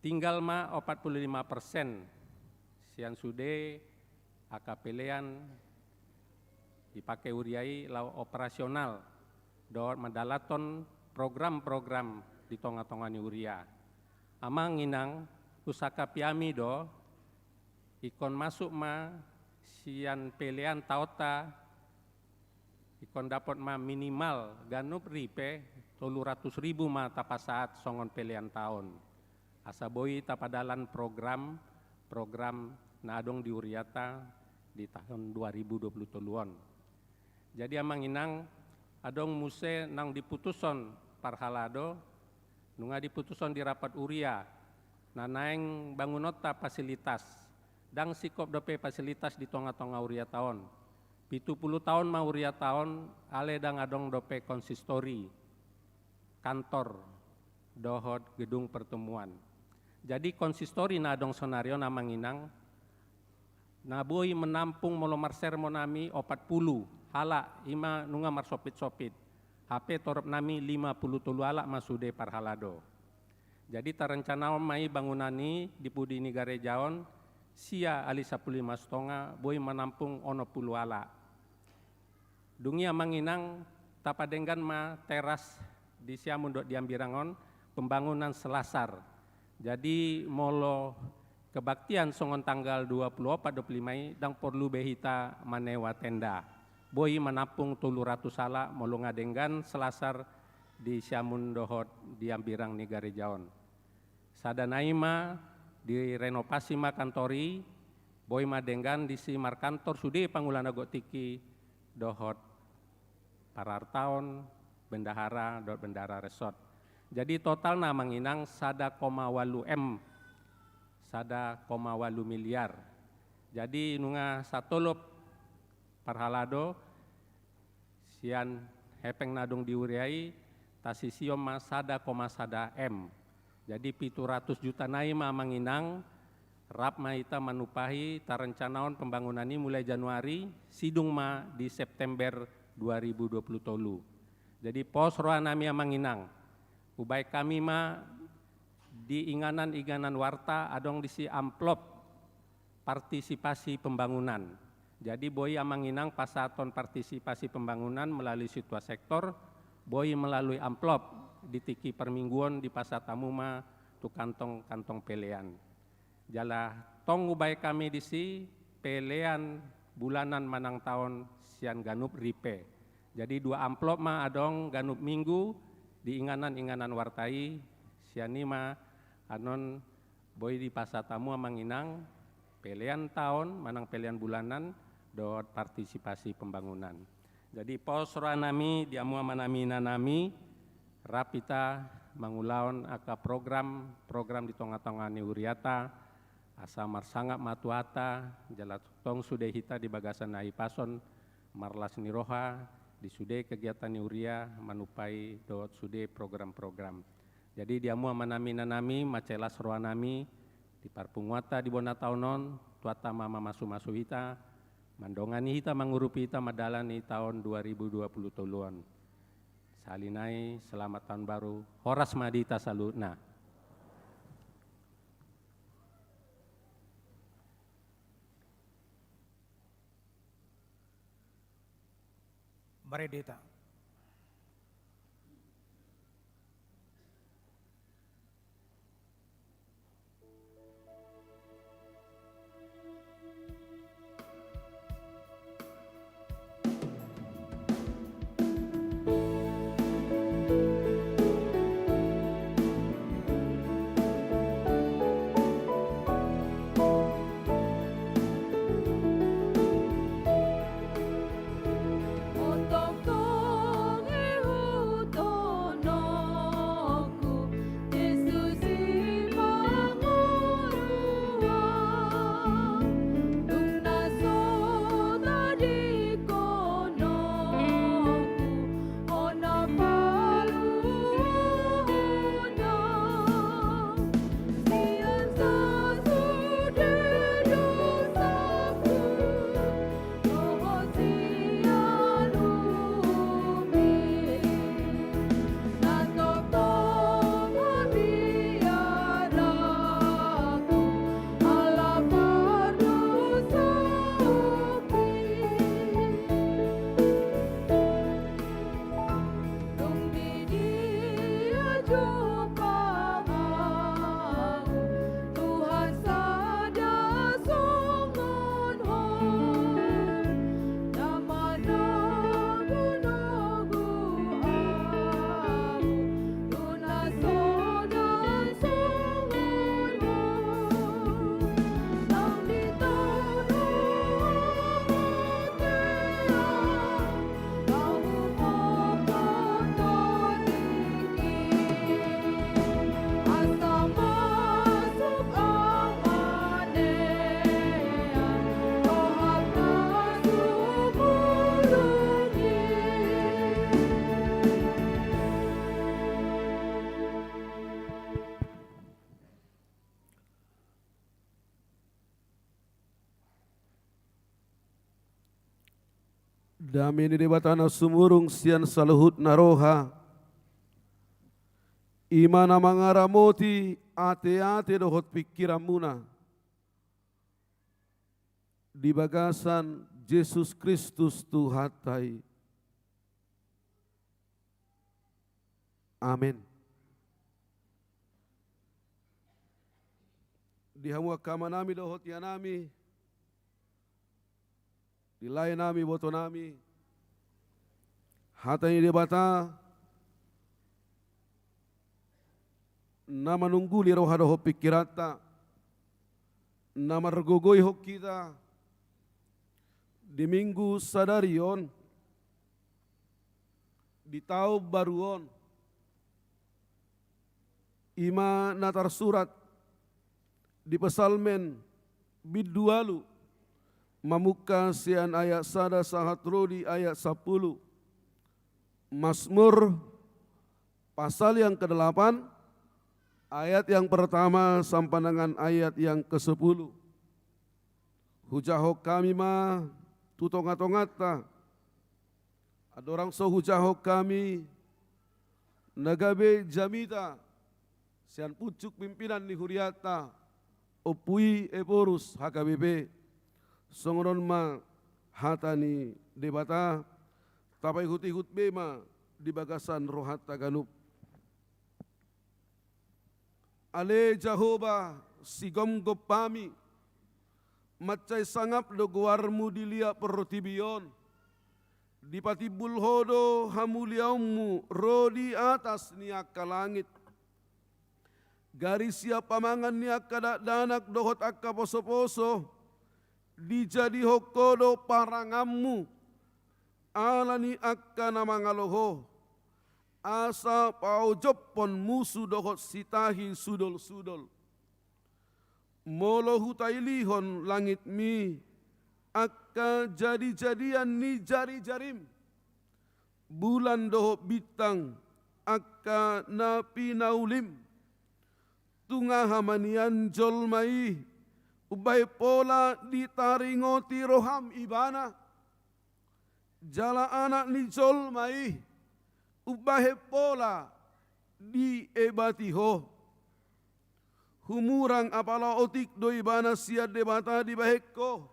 Tinggal ma opat puluh lima persen sian sude angka pelean dipake huria i laho operasional dohot mandalanhon program-program di tonga-tonga ni huria. Amang inang, husangkapi hami do, ingkon masuk ma sian pelean taonta, ingkon dapot ma minimal ganup ripe tolu ratus ribu ma tapasahat songon pelean taon. Asa boi tapadalan program, program na adong di huriata di taon dua ribu dua puluh tolu on. Jadi amang inang, adong muse naung diputushon parhalado, nunga diputushon di rapat huria, na naeng bangunonta fasilitas, ndang singkop dope fasilitas di tonga-tonga huriata on. Pitu puluh taon ma huriata on, alai ndang adong dope konsistori, kantor, dohot gedung pertemuan. Jadi konsistori na adong sonari on, amang inang, na boi menampung molo marsermon hami opat pulu halak, i ma nunga marsompit-sompit. Hape torop nami lima pulu tolu halak ma sude parhalado. Jadi tarencanaon ma i bangunan i di pudi ni gareja on, sia ali sampulu lima sitonga boi manampung onom pulu halak. Dung i, amang inang, tapadenggan ma teras di Siamun dohot di Ambirang on pembangunan selasar. Jadi molo kebaktian songon tanggal dua pulu opat dohot lima i, ndang porlu be hita manewa tenda. Boi manampung tolu ratus halak molo nga denggan selasar di Siamun dohot di Ambirang ni gareja on. Sada nai ma direnovasi ma kantor i, boi ma denggan disi markantor sude pangula na gok tingki dohot parartaon, bendahara dohot bendahara resort. Jadi totalna, amang inang, sada koma ualu M, sada koma ualu miliar. Jadi nunga satolop parhalado sian hepeng na adong di huria i, tasision ma sada koma sada M. Jadi pitu ratus juta nai ma, amang inang, rap ma hita manumpahi. Tarencanaon pembangunan i mulai Januari, sidung ma di September dua ribu dua pulu tolu. Jadi pos roha nami, amang inang, hubaen hami ma di inganan-inganan warta adong disi amplop partisipasi pembangunan. Jadi boi, amang inang, pasahathon partisipasi pembangunan melalui situa sektor, boi melalui amplop. Di tingki parmingguon dipasahat hamu ma tu kantong-kantong pelean. Jala tong hubaen hami disi pelean bulanan manang taon sian ganup ripe. Jadi dua amplop ma adong ganup minggu di inganan-inganan warta i. Sian i ma annon boi dipasahat hamu, amang inang, pelean taon manang pelean bulanan dohot partisipasi pembangunan. Jadi pos roha nami di hamu amanami, inanami, rap hita mangulahon angka program-program di tonga-tonga ni huriata, asa marsangap ma Tuhanta, jala tongtong sude hita di bagasan hahipason, marlas ni roha di sude kegiatan ni huria manumpahi dohot sude program-program. Jadi di hamu amanami, inanami, mansai las roha nami di parpunguanta di bona taon on. Tuhanta ma mamasu-masu hita, mandongani hita, mangurupi hita mandalani taon dua ribu dua pulu tolu on. Sahali nai, selamat tahun baru, horas ma di hita saluhutna. Marende hita. Dame ni Debata na sumurung sian saluhutna roha, i ma na mangaramoti ateate dohot pingkiranmuna di bagasan Jesus Kristus Tuhanta i. Amen. Di hamu angka amanami dohot inanami, di laenami, ibotonami, hata ni Debata na manungguli roha dohot pingkiranta, na margogoihon hita di Minggu sadari on, di taon baru on, i ma na tarsurat di Psalmen bindu ualu, mamungka sian ayat sada sahat ro di ayat sampulu. Mazmur pasal yang kedelapan, ayat yang pertama sampai dengan ayat yang kesepuluh. Hujahahon hami ma tu tongatonganta, andorang so hujahahon hami na gabe jamita sian pucuk pimpinan ni hurianta, Ompu I Ephorus H K B P. Songon on ma hata ni Debata, tapaihutihut be ma di bagasan rohanta ganup. Ale Jahowa, sigomgom hami, mansai sangap do goarmu di liat portibi on. Dipatimbul Ho do hamuliaonmu ro di atas ni angka langit. Gari sian pamangan ni angka dakdanak dohot angka posoposo, dijadihon Ho do paranganmu, ala ni angka na mangalo Ho, asa paojophon musu dohot sitahi sudolsudol. Molo hutailihon langitmi, angka jadijadian ni jarijarim, bulan dohot bintang, angka na pinaulim, tung aha ma nian jolma i, umbahen pola ditaringoti roham ibana? Jala anak ni jolma i, umbahen pola diebati Ho? Humurang apala otik do ibana sian Debata dibahen Ho.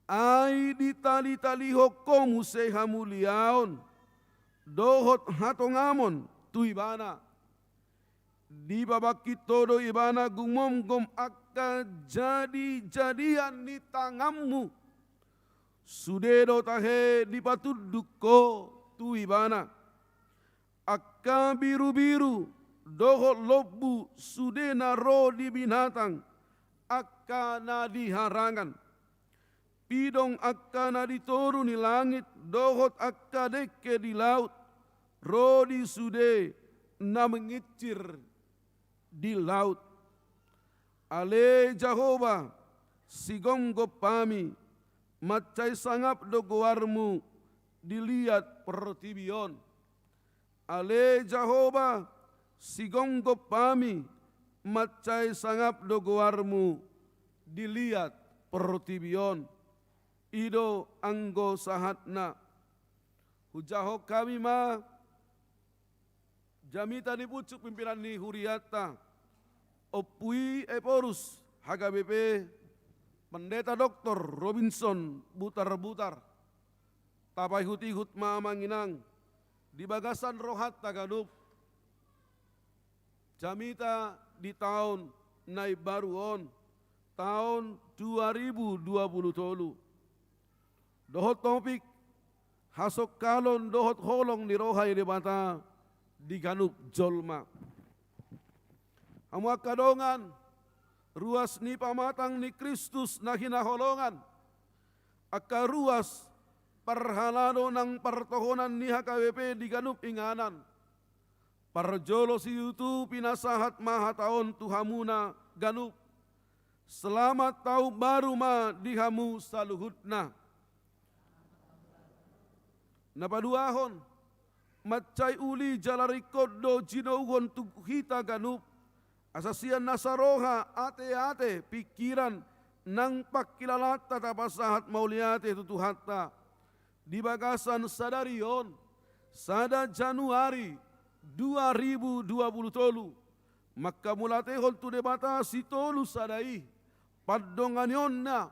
Ai ditalitalihon Ho muse hamuliaon dohot hatongamon tu ibana. Dipabangkit Ho do ibana gumomgom angka jadijadian ni tanganmu. Sude do tahe dipatunduk Ho tu ibana. Angka birubiru dohot lombu sude na ro di binatang, angka na di harangan. Pidong angka na di toru ni langit dohot angka dengke di laut, ro di sude na mangincir di laut. Ale Jahowa, sigomgom hami, mansai sangap do goarmu di liat portibi on. Ale Jahowa, sigomgom hami, mansai sangap do goarmu di liat portibi on. I do anggo sahatna. Hujahahon hami ma jamita ni pucuk pimpinan ni hurianta, Ompu I Ephorus H K B P, Pendeta Doktor Robinson Butarbutar. Tapaihutihut ma amang inang di bagasan rohanta ganup, jamita di taon na imbaru on, taon dua ribu dua puluh tolu. Dohot topik, hasongkalon dohot holong ni roha ni Debata di ganup jolma. Hamu angka dongan, ruas ni pamatang ni Kristus na hinaholongan, angka ruas parhalado nang partohonan ni H K B P di ganup inganan. Parjolo situtu pinasahat ma hata on tu hamuna ganup. Selamat taon baru ma di hamu saluhutna. Na paduahon, mansai uli jala ringkot do jinouhon tu hita ganup, asa sian nasa roha, ateate, pingkiran, nang pangkilalaanta tapasahat mauliate tu Tuhanta. Di bagasan sadari on, sada Januari dua ribu dua puluh tolu, manghamauliatehon tu Debata Sitolu Sada i, pandonganionna,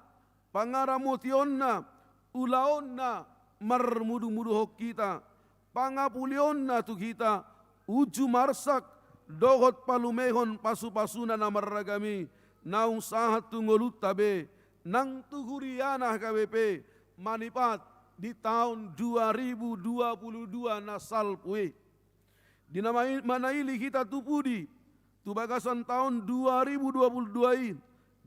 pangaramotionna, ulaonna, marmudumuduhon hita, pangapulionna tu hita, uju marsak, dohot palumehon pasupasuna na marragam i, naung sahat tu ngolunta be, nang tu huriana H K B P, manipat di taon dua ribu dua puluh dua na salpu i. Di na mai-, manaili hita tu pudi, tu bagasan taon dua ribu dua puluh dua i,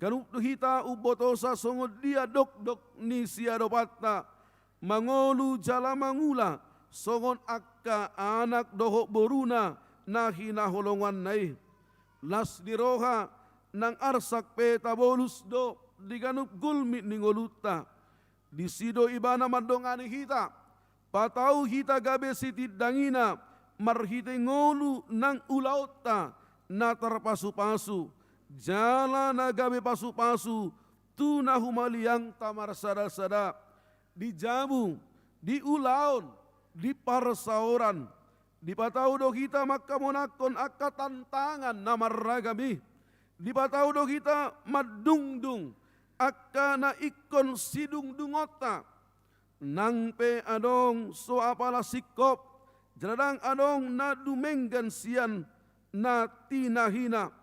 ganup do hita umbotosa songon dia dokdok ni siadopanta, mangolu jala mangula, songon angka anak dohot boruna na hinaholonganna i. Las ni roha nang arsak pe tabolus do di ganup gulmit ni ngolunta. Disi do ibana mandongani hita, patau hita gabe sitindangina, marhite ngolu nang ulaonta na tarpasupasu, jala na gabe pasupasu tu na humaliangta marsadasada, di jabu, di ulaon, di parsaoran. Dipatau do hita manghamonanghon angka tantangan na marragam i. Dipatau do hita mandungdung angka na ingkon sidungdungonta. Nang pe adong so apala singkop, jala ndang adong na dumenggan sian na tinahina.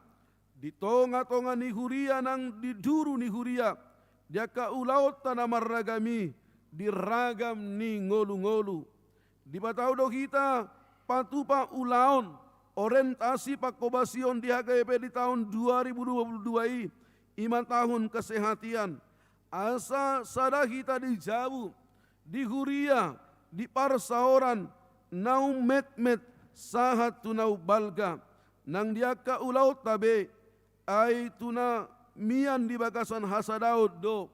Di tongatonga ni huria nang di duru ni huria, di angka ulaonta na marragam i, di ragam ni ngolungolu. Dipatau do hita patupa ulaon, orientasi panghobasion di H K B P di taon dua ribu dua puluh dua i, i ma tahun kesehatan. Asa sada hita di jabu, di huria, di parsaoran, naung metmet, sahat tu naung balga, nang di angka ulaonta be, ai tu na mian di bagasan hasadaon do,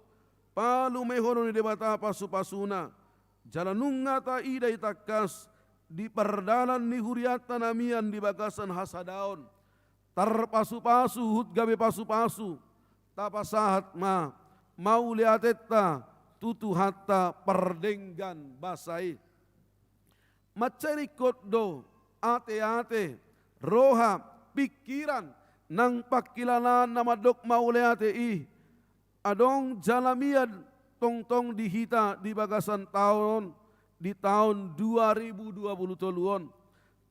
palumehonon ni Debata pasupasuna, jala nunga taida i tangkas, di pardalan ni hurianta na mian di bagasan hasadaon. Tarpasupasu huhut gabe pasupasu, tapasahat ma mauliatenta tu Tuhanta pardenggan basa i. Mansai ringkot do ateate, roha, pingkiran, nang pangkilalaan na mandok mauliate i, adong jala mian tongtong di hita di bagasan taon on, di taon dua ribu dua puluh tolu on.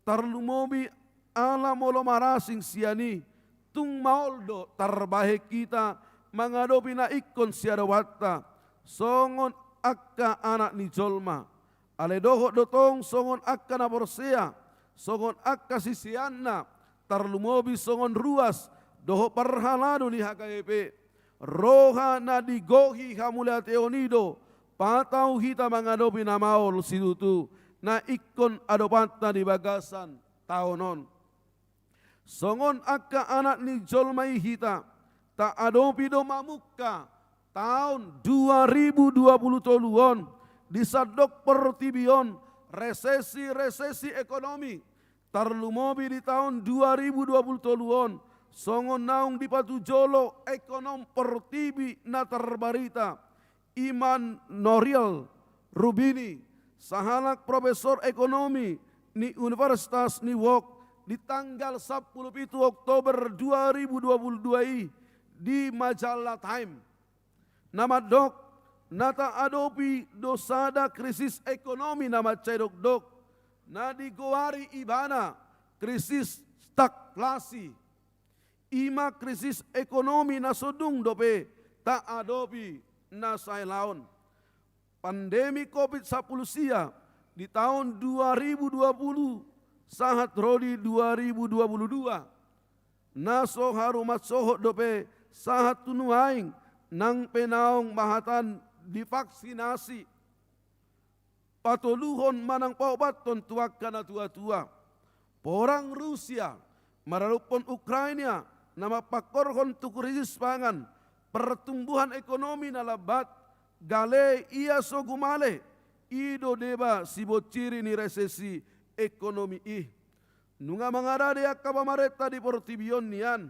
Tarlumobi ala molo marasing sian i, tung maol do tarbahen hita mangadopi na ingkon siadopanta, songon angka anak ni jolma. Alai dohot do tong songon angka na porsea, songon angka siseanna, tarlumobi songon ruas dohot parhalado ni H K B P. Roha na digohi hamuliateon i do patau hita mangadopi na maol situtu na ingkon adopanta di bagasan taon on. Songon angka anak ni jolma i hita, taadopi do mamungka taon dua ribu dua puluh tolu on di sandok portibi on, resesi-resesi ekonomi. Tarlumobi di taon dua ribu dua puluh tolu on, songon naung dipatujolo ekonom portibi na tarbarita, Immanuel Rubini, sahalak profesor ekonomi ni Universitas New York, di tanggal sampulu pitu Oktober dua ribu dua puluh dua i, di majalah Time. Na mandok, na taadopi do sada krisis ekonomi na mansai dokdok, na digoari ibana krisis stagflasi. I ma krisis ekonomi na so dung dope taadopi na saelaon. Pandemi covid sampulu sia di taon dua ribu dua puluh sahat ro di dua ribu dua puluh dua, na so haru mansohot dope sahat tu nuaeng, nang pe naung mahatan divaksinasi. Patoluhon manang paopathon tu angka na tuatua. Porang Rusia maradophon Ukraina na mampangkorhon tu krisis pangan, pertumbuhan ekonomi na lambat, gale ia so gumale, i do deba sibonciri ni resesi ekonomi i. Nunga mangarade angka pamarenta di portibi on nian,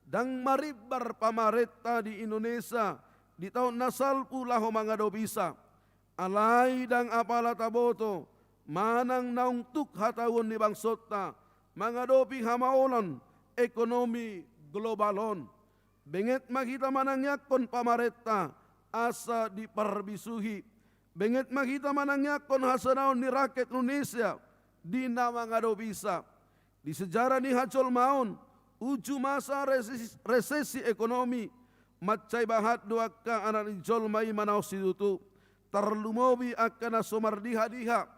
ndang marimbar pamarenta di Indonesia di taon na salpu laho mangadopisa. Alai ndang apala taboto manang naung tuk hatahuon ni bangsonta mangadopi hamaolon ekonomi global on. Benget ma hita manangiangkon pamarenta asa diparbisuhi. Benget ma hita manangiangkon hasadaon ni rakyat Indonesia di na mangadopisa. Di sejarah ni hajolmaon, uju masa resesi, resesi ekonomi, mansai bahat do angka anak ni jolma i manaon situtu. Tarlumobi angka na so mardiha-diha.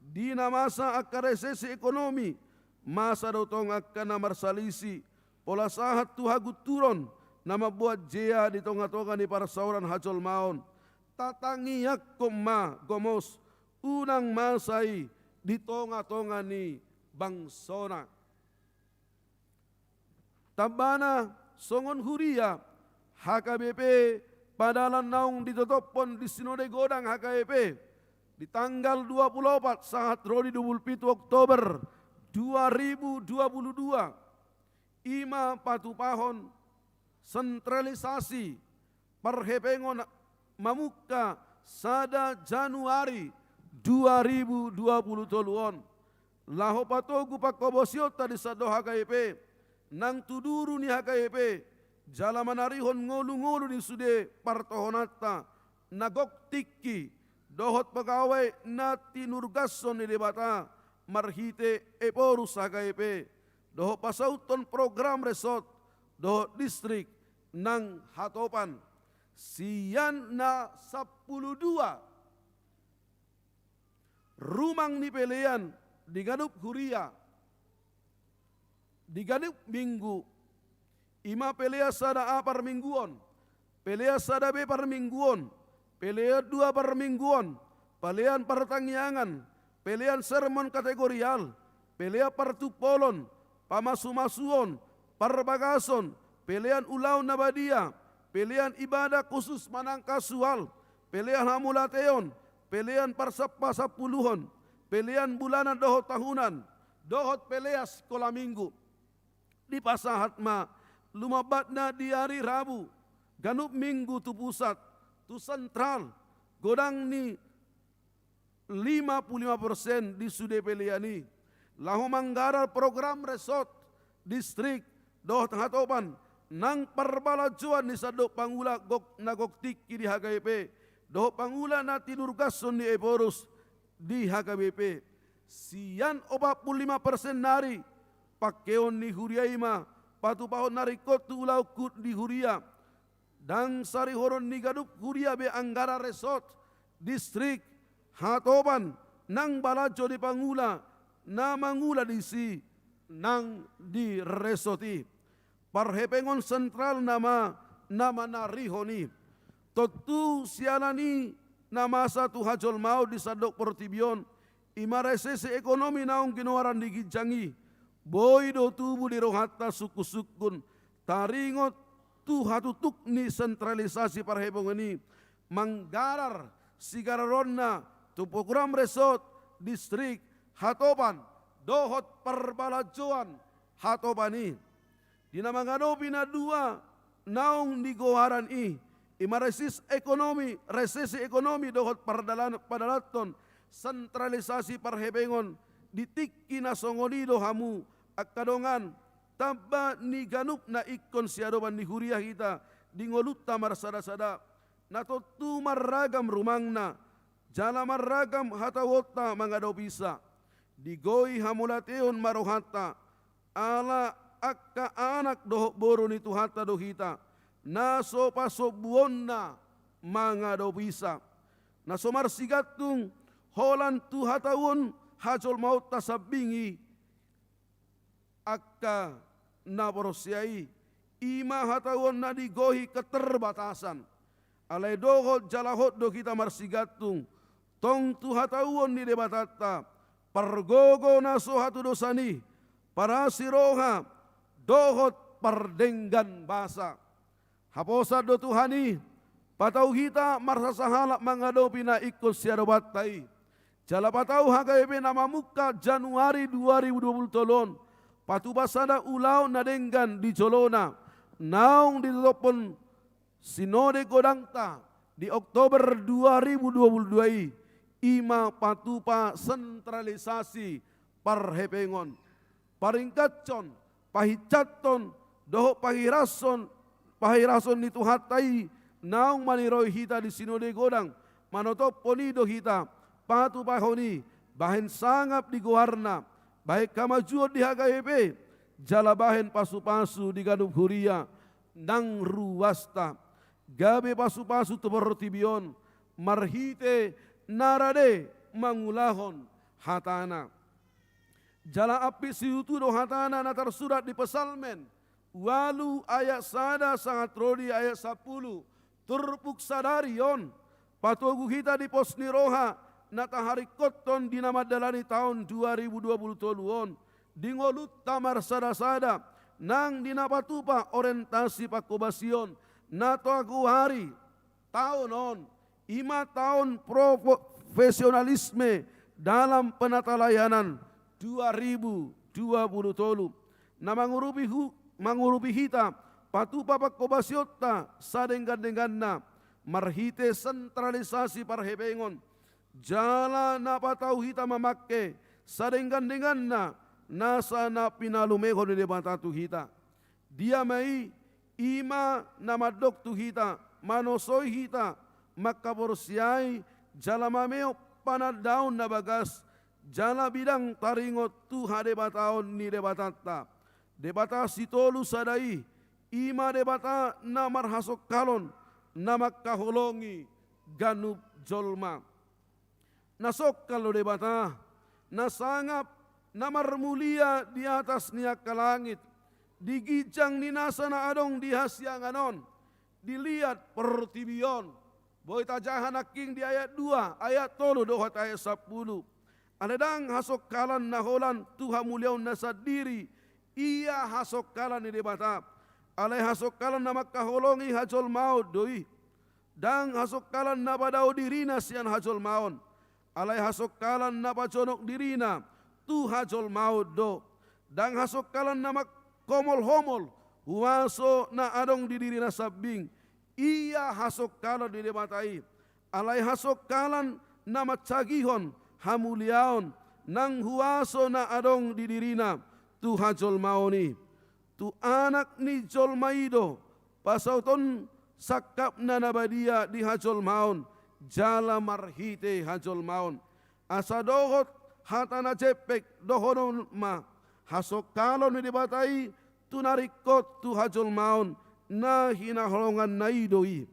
Di na masa angka resesi ekonomi, masa do tong angka na marsalisi, pola sahat tu hagunturon na mamboan jea di tonga-tonga ni parsaoran hajolmaon. Tatangiangkon ma gomos, unang masa i di tonga-tonga ni bangsona. Tambana songon huria, H K B P padalan naung ditotophon di Sinode Godang H K B P di tanggal dua puluh opat sahat ro di dua puluh pitu Oktober dua ribu dua puluh dua, i ma patupahon sentralisasi parhepengon mamungka sada Januari dua ribu dua puluh tolu on. Laho patogu pangkobosionta di sandok H K B P, nang tu duru ni H K B P, jala manarihon ngolu-ngolu ni sude partohonanta, na gok tingki, dohot pegawai na tinurgashon ni Debata, marhite Ephorus H K B P, dohot pasauthon program resort, dohot distrik nang hatopan. Sian na sampulu dua rumang ni pelean di ganup huria, di ganup minggu, i ma pelean sada A parmingguon, pelean sada B parmingguon, pelean dua parmingguon, pelean partangiangan, pelean sermon kategorial, pelean partumpolon, pamasumasuon, parbagason, pelean ulaon na badia, pelean ibadah khusus manang kasual, pelean hamauliateon, pelean parsampasampuluhon, pelean bulanan dohot tahunan, dohot pelean sikola minggu. Dipasahat ma lumambatna di ari Rabu, ganup minggu tu pusat, tu sentral, godang ni lima puluh lima persen di sude pelean i, laho manggarar program resort, distrik, dohot hatopan, nang parbalajoan ni sandok pangula gok, na gok tingki di H K B P, dohot pangula na tinurgashon ni Ephorus di H K B P. Sian opat puluh lima persen nari, pangkeon ni huria i ma patupahon na ringkot tu ulaon hut ni huria. Ndang sarihonon ni ganup huria be anggaran resort, distrik, hatopan, nang balajo ni pangula na mangula disi nang di resort i. Parhepengon sentral nama na manarihon i. Tontu siala ni na masa tu hajolmaon di sandok portibi on, i ma resesi ekonomi naung ginoaran di ginjang i, boi do tubu di rohanta sungkunsungkun taringot tu hatutuk ni sentralisasi parhepengon i, manggarar sigararonna tu program resort, distrik, hatopan, dohot parbalajoan hatopan i. Di na mangadopi na dua naung digoaran i, i ma resesi ekonomi, resesi ekonomi dohot pardalan, padalanhon sentralisasi parhepengon, di tingki na songon i do hamu angka dongan, tamba ni ganup na ingkon siadopan ni huria hita di ngolunta marsadasada, na tontu marragam rumangna, jala marragam hatahuonta mangadopisa. Digoi hamauliateon ma rohanta, ala angka anak dohot boru ni Tuhanta do hita, na so pasombuonna mangadopisa. Na so marsigantung holan tu hatahuon hajolmaonta sambing i, angka na porsea i, i ma hatahuon na digoi keterbatasan. Alai dohot jala hot do hita marsigantung tong tu hatahuon ni Debatanta, pargogo na so hatudosan i, parasi roha, dohot pardenggan basa. Haposan do Tuhan i, patau hita marsasahalak mangadopi na ingkon siadopanta i. Jala patau H K B P na mamungka Januari dua ribu dua puluh tolu on, patupa sada ulaon na denggan di jolona, naung ditotophon Sinode Godangta di Oktober dua ribu dua puluh dua i, i ma patupa sentralisasi parhepengon, paringkatshon, pahinsathon, dohot pahirashon, pahirashon ni Tuhanta i naung maniroi hita di Sinode Godang, manotophon i do hita, patupahon i, bahen sangap di goarna, bahen hamajuon di H K B P, jala bahen pasupasu di ganup huria, nang ruasta, gabe pasupasu tu portibi on, marhite na rade mangulahon hatana. Jala ampit situtu do hatana na tarsurat di Psalmen ualu ayat sada sahat ro di ayat sampulu, turpuk sadari on, patogu hita di pos ni roha na taharingkothon di na mandalani taon dua ribu dua puluh tolu on, di ngolunta marsadasada, nang di na patupa orientasi pangkobasion na tagoari taon on, i ma taon profesionalisme dalam penatalayanan dua ribu dua puluh tolu. Na mangurupi hu-, mangurupi hita, patupa pangkobasionta sadenggan-dengganna, marhite sentralisasi parhepengon, jala na patau hita mamangke sadenggan-dengganna nasa na pinalumehon ni Debata tu hita. Dia ma i, i ma na mandok tu hita, manosoi hita, mangkaporseai, jala mameop panandaon na bagas, jala bidang taringot tu hadebataon ni Debatanta. Debata sitolu sada i, i ma Debata na marhasongkalon, na mangkaholongi ganup jolma. Na songkal do Debata, na sangap, na marmulia di atas ni angka langit, di ginjang ni nasa na adong di hasiangan on, di liat portibi on. Boi tajaha nangkin di ayat dua, ayat tolu dohot ayat sampulu. Alai ndang hasongkalan na holan tu hamuliaonna sandiri, ia hasongkalan ni Debata. Alai hasongkalan na mangkaholongi hajolmaon do i. Ndang hasongkalan na padao dirina sian hajolmaon. Alai hasongkalan na pajonok dirina tu hajolmaon do. Ndang hasongkalan na mangkomolhomol huaso na adong di dirina sambing. Ia hasongkalan ni Debata i. Alai hasongkalan na mansagihon hamuliaon nang huaso na adong di dirina tu hajolmaon i. Tu Anak ni jolma i do pasahaton sangkapna na badia di hajolmaon, jala marhite hajolmaon. Asa dohot hata na jempek dohonon ma, hasongkalon ni Debata i tu na ringkot tu hajolmaon, na hinaholonganna i do i.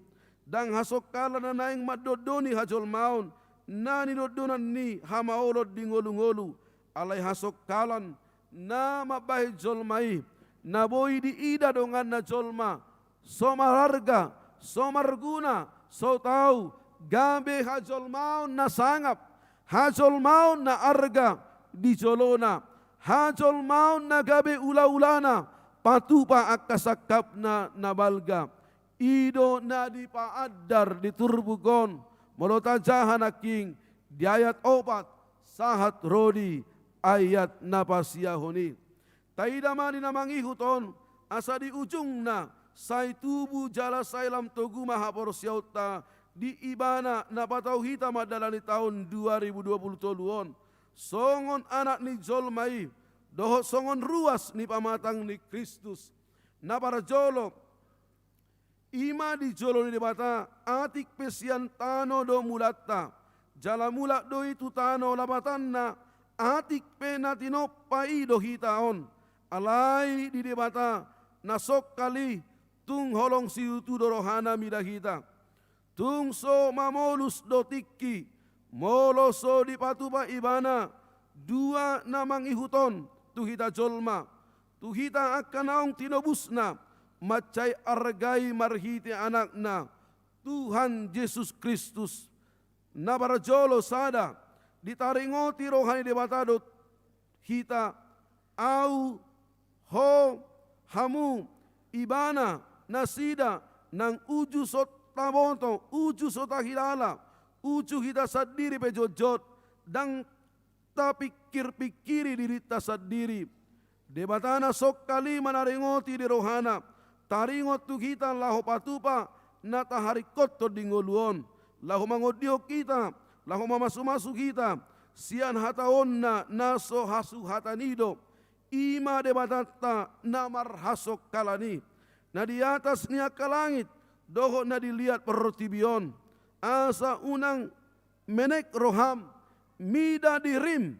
Ndang hasongkalan na naeng mandondoni hajolmaon, na nidondonan ni hamaolon di ngolungolu, alai hasongkalan na mambahen jolma i, na boi diida donganna jolma, so mararga, so marguna, so tau, gabe hajolmaon na sangap, hajolmaon na arga di jolona, hajolmaon na gabe ulaulana, patupa angka sangkapna na balga. I do na dipaandar di turpuk on, molo tajaha nangkin di ayat opat sahat ro di ayat na pasiahon i. Taida ma di na mangihut on, asa di ujungna sai tubu jala sai lam togu ma haporseaonta di Ibana na patau hita mandalani taon dua ribu dua puluh tolu on, songon anak ni jolma i, dohot songon ruas ni pamatang ni Kristus. Na parjolo, i ma di jolo ni Debata, atik pe sian tano do mulanta, jala mulak do i tu tano lapatanna, atik pe na tinompa i do hita on. Alai di Debata na songkal i, tung holong situtu do rohana mida hita. Tung so mamolus do tingki, molo so dipatupa Ibana dua na mangihut on tu hita jolma, tu hita angka naung tinobusna, mansai argai marhite Anakna, Tuhan Jesus Kristus. Na parjolo sada, ditaringoti roha ni Debata do hita, au, ho, hamu, ibana, nasida, nang uju so taboto, uju so tahilala, uju hita sandiri pe jotjot, ndang tapingkirpingkiri dirinta sandiri. Debata na songkal i manaringoti di rohana, taringot tu hita laho patupa na taharingkothon di ngolu on, laho mangondihon hita, laho mamasumasu hita, sian hataonna na so hasuhatan i do, i ma Debatanta na marhasongkalan i, na di atas ni angka langit, dohot na di liat portibi on, asa unang menek roham, mida dirim,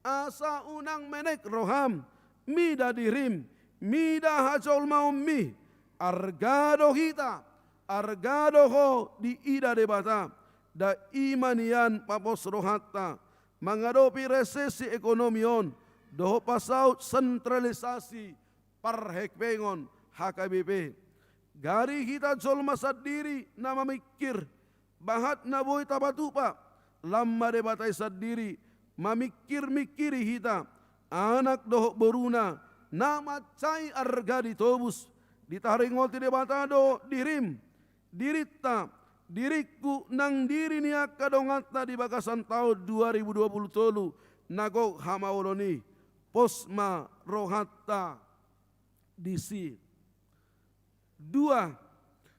asa unang menek roham, mida dirim, mida hajolmaonmi, arga do hita, arga do ho diida Debata, da i ma nian papos rohanta, mangadopi resesi ekonomi on, dohot pasaut sentralisasi parhepengon H K B P. Gari hita jolma sandiri na mamingkir, bahat na boi tapatupa, lam ma Debata i sandiri mamingkirmingkiri hita, anak dohot boruna, na mansai arga ditobus, ditaringoti Debata do dirim, dirinta, diringku nang diri ni angka donganta di bagasan taon dua ribu dua puluh tolu na gok hamaolon i, pos ma rohanta disi. Dua,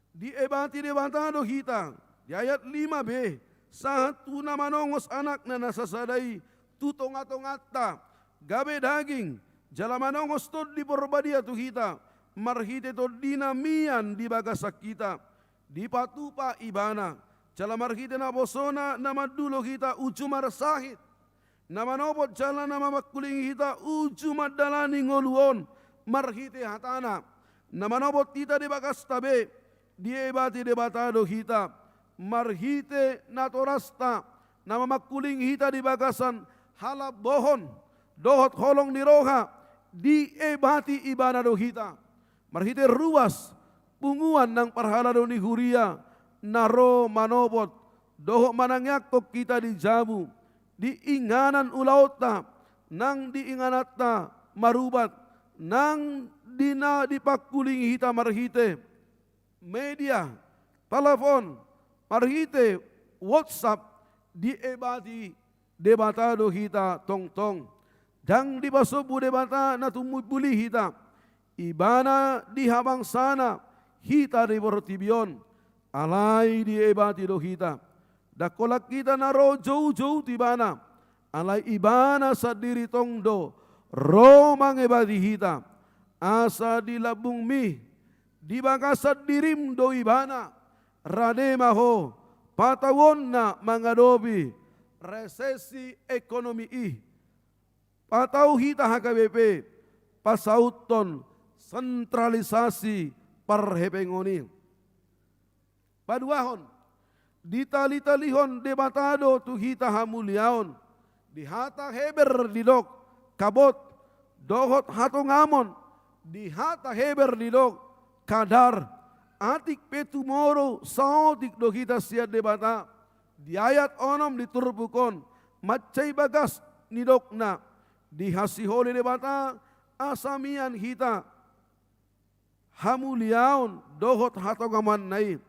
diebati Debata do hita, di ayat lima B, sahat tu na manongos Anakna na sasada i tu tongatonganta, gabe daging, jala manongos Tondi Porbadia tu hita, marhite Tondina mian di bagasan hita. Dipatupa Ibana, jala marhite naposona na mandulo hita uju marsahit, na manopot jala na mamangkulingi hita uju mandalani ngolu on marhite hatana, na manopot hita di bagasta be, diebati Debata do hita, marhite natorasta, na mamangkulingi hita di bagasan halambohon dohot holong ni roha, diebati Ibana do hita. Marhite ruas, punguan nang parhalado ni huria, na ro manopot, dohot manangiangkon hita di jabu, di inganan ulaonta, nang di ingananta marubat, nang di na dipangkulingi hita marhite media, telepon, marhite WhatsApp, diebati Debata do hita tongtong. Ndang dipasombu Debata na tumuli hita, Ibana di habangsana, hita di portibi on, alai diebati do hita. Ndang holan hita na ro joujou tu Ibana, alai Ibana sandiri tong do ro mangebati hita. Asa di lambungmi, di bagasan dirim do Ibana, rade ma ho patauonna mangadopi resesi ekonomi i. Patau hita H K B P pasauthon sentralisasi parhepengon i. Paduahon, ditalitalihon Debata do tu hita hamuliaon. Di hata Heber didok kabod, dohot hatongamon, di hata Heber didok kadar. Atik pe tumorou saotik do hita sian Debata. Di ayat onom di turpuk on, mansai bagas nidokna, dihasiholi Debata asa mian hita hamuliaon dohot hatongamanna i,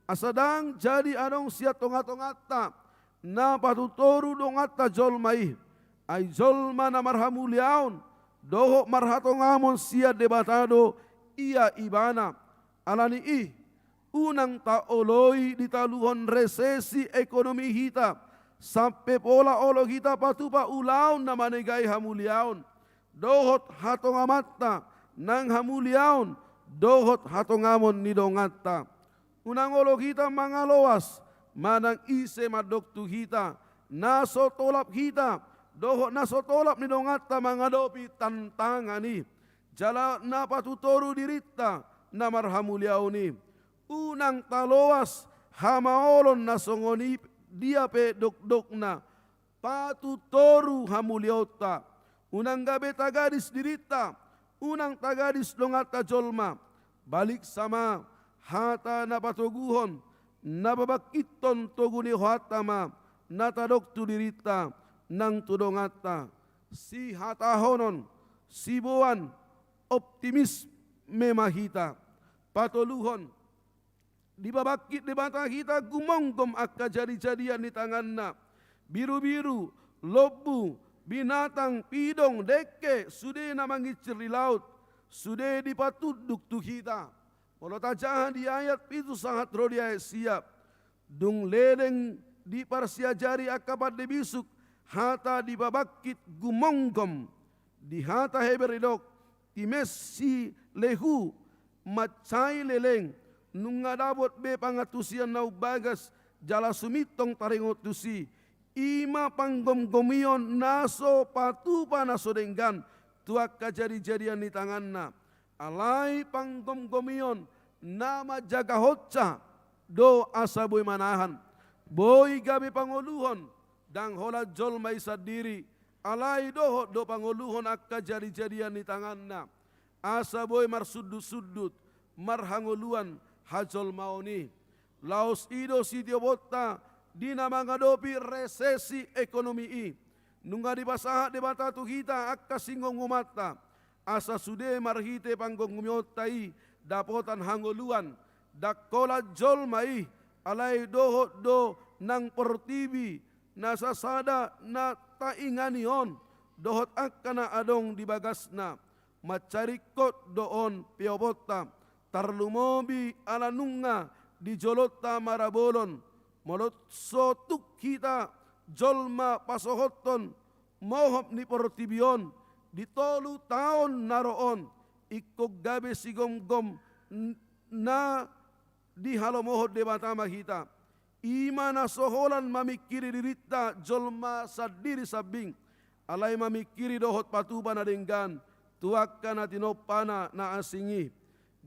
asa ndang jadi adong sian tongatonganta na patutoru donganta jolma i. Ai jolma na marhamuliaon dohot marhatongamon sian Debata do ia ibana. Alani i, unang taoloi ditaluhon resesi ekonomi hita, sampe pola olo hita patupa ulaon na manegai hamuliaon dohot hatongamanta nang hamuliaon dohot hatongamon ni donganta. Unang olo hita mangaloas manang ise mandok tu hita, na so tolap hita dohot na so tolap ni donganta mangadopi tantangan i, jala na patutoru dirinta na marhamuliaon i. Unang taloas hamaolon na songon i dia pe dokdokna, patutoru hamuliaonta. Unang gabe tagadis dirinta, unang tagadis donganta jolma. Baliksa ma hata na patoguhon, na pabangkithon togu ni rohanta ma na tadok tu dirinta nang tu donganta. Sihatahonon, siboan, optimisme ma hita. Patoluhon, dipabangkit Debata hita gumonggom angka jadijadian ni tanganna. Birubiru, lombu, binatang, pidong, dengke, sude na mangincir di laut, sude dipatunduk tu hita. Molo tajaha di ayat pitu sahat ro di ayat sia, dung leleng diparsiajari angka pande bisuk hata dipabangkit gumonggom, di hata Heber didok, times si lehu, mansai leleng, nunga dapot be pangantusion na umbagas, jala sumintong taringot tusi, i ma panggomgomion na so patupa na so denggan tu angka jadijadian ni tanganna. Alai panggomgomion na manjagahonsa do asa boi manahan, boi gabe pangoluhon, ndang holan jolma i sandiri, alai dohot do pangoluhon angka jadijadian ni tanganna, asa boi marsundutsundut marhangoluan hajolmaon i. Laos i do sitioponta di na mangadopi resesi ekonomi i. Nunga dipasahat Debata tu hita angka singgomgomanta, asa sude marhite panggonggomionta i dapotan hangoluan, ndang holan jolma i, alai dohot do nang portibi na sasada na taingani on, dohot angka na adong di bagasna. Mansai ringkot do on pioponta, tarlumobi ala nunga di jolonta marabolon, molo so tung hita jolma pasohothon mohop ni portibi on di tolu taon na ro on, ingkon gabe sigomgom n-, na dihalomohon Debata ma hita. I ma na so holan mamingkiri dirinta jolma sandiri sambing, alai mamingkiri dohot patupa na denggan tu angka na tinompana na asing i.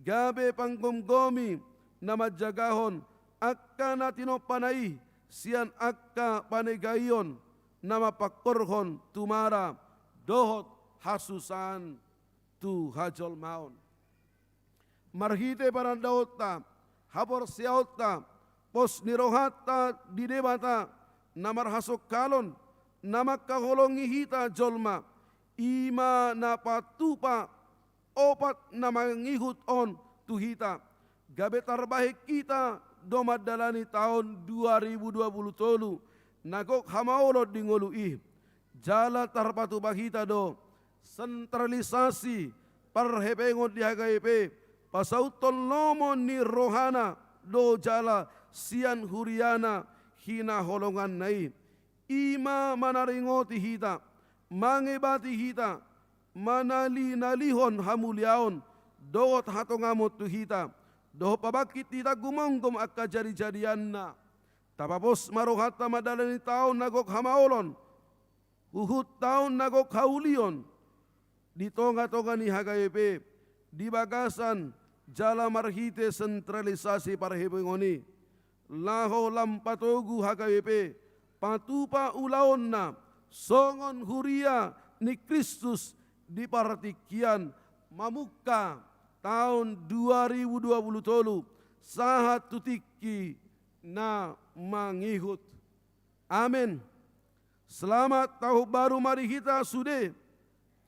Gabe panggomgomi na manjagahon angka na tinompana i sian angka panegaion na mampangkorhon tu mara dohot hasusaan tu hajolmaon. Marhite parandaonta, haporseaonta, pos ni rohanta di Debata na marhasongkalon, na mangkaholongi hita jolma, i ma na patupa opat na mangihut on tu hita, gabe tarbahen hita do mandalani taon dua ribu dua pulu tolu na gok hamaolon di ngolu i. Jala tarpatupa hita do sentralisasi parhepengon di H K B P, pasauthon lomo ni rohana do jala sian huriana hinaholonganna i. I ma manaringoti hita, mangebati hita, manalinalihon hamuliaon dohot hatongamon tu hita, dohot pabangkit hita gumonggom angka jadijadianna. Tapapos ma rohanta mandalani taon na gok hamaolon, huhut taon na gok haulion, di tongatonga ni H K B P, di bagasan jala marhite sentralisasi parhepengon i, laho lam patogu H K B P patupa ulaonna songon huria ni Kristus di partingkian mamungka taon dua ribu dua pulu tolu sahat tu tingki na mangihut. Amen. Selamat Tahun Baru ma di hita sude,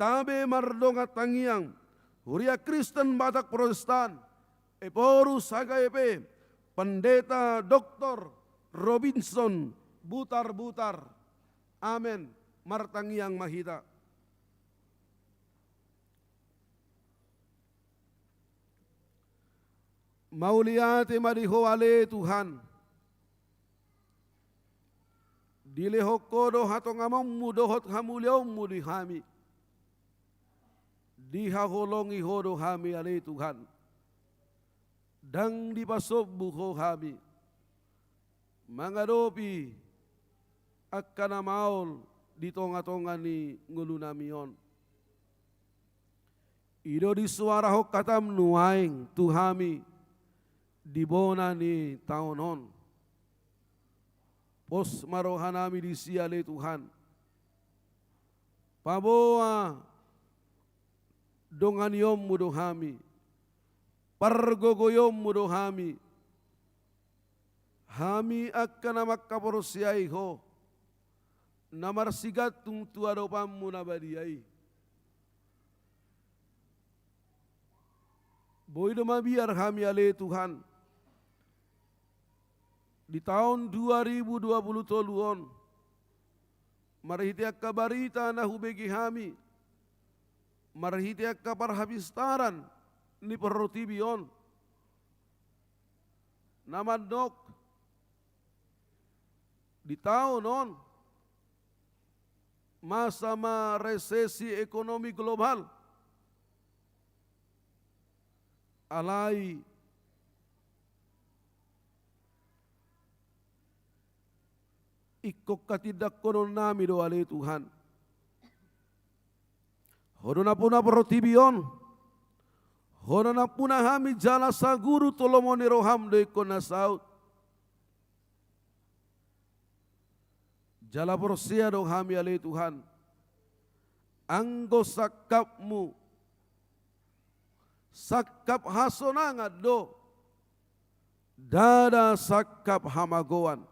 tabe mardongan tangiang, Huria Kristen Batak Protestan, Ephorus H K B P, Pendeta Doktor Robinson Butarbutar. Amen. Martangiang ma hita. Mauliate ma di Ho ale Tuhan. Dilehon Ho do hatongamonmu dohot hamuliaonmu di hami. Dihaholongi Ho do hami ale Tuhan. Ndang dipasombu Ho hami mangadopi angka na maol di tongatonga ni ngolunami on. I do disuarahon hatam nuaeng tu hami di bona ni taon on. Pos ma rohanami disi ale Tuhan. Paboa donganionmu do hami, pargogoionmu do hami. Hami angka na mangkaporseai Ho, na marsigantung tu adopanmu na badia i. Boi do mabiar hami ale Tuhan, di taon dua ribu dua pulu tolu on, marhite angka barita na hubege hami, marhite angka parhapistaran ni portibi on, na mandok di taon on, masa ma resesi ekonomi global. Alai ingkon hatindangkononnami do ale Tuhan. Ho do nampuna portibi on. Ho do nampuna hami jala saguru tu lomo ni roham do ingkon na saut. Jala porsea do hami ale Tuhan, anggo sangkapmu, sangkap hasonangan do, ndada sangkap hamagoan.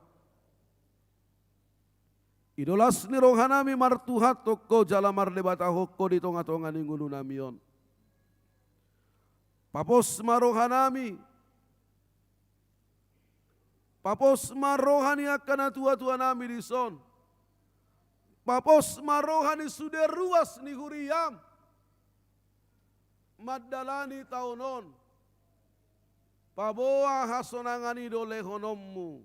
I do las ni rohanami martuhathon ho jala mardebatahon ho di tongatonga ni ngolunami on. Papos ma rohanami, papos ma roha ni angka natuatuanami dison. Papos ma roha ni sude ruas ni huriam. Mandalani taon on. Paboa hasonangan i do lehononmu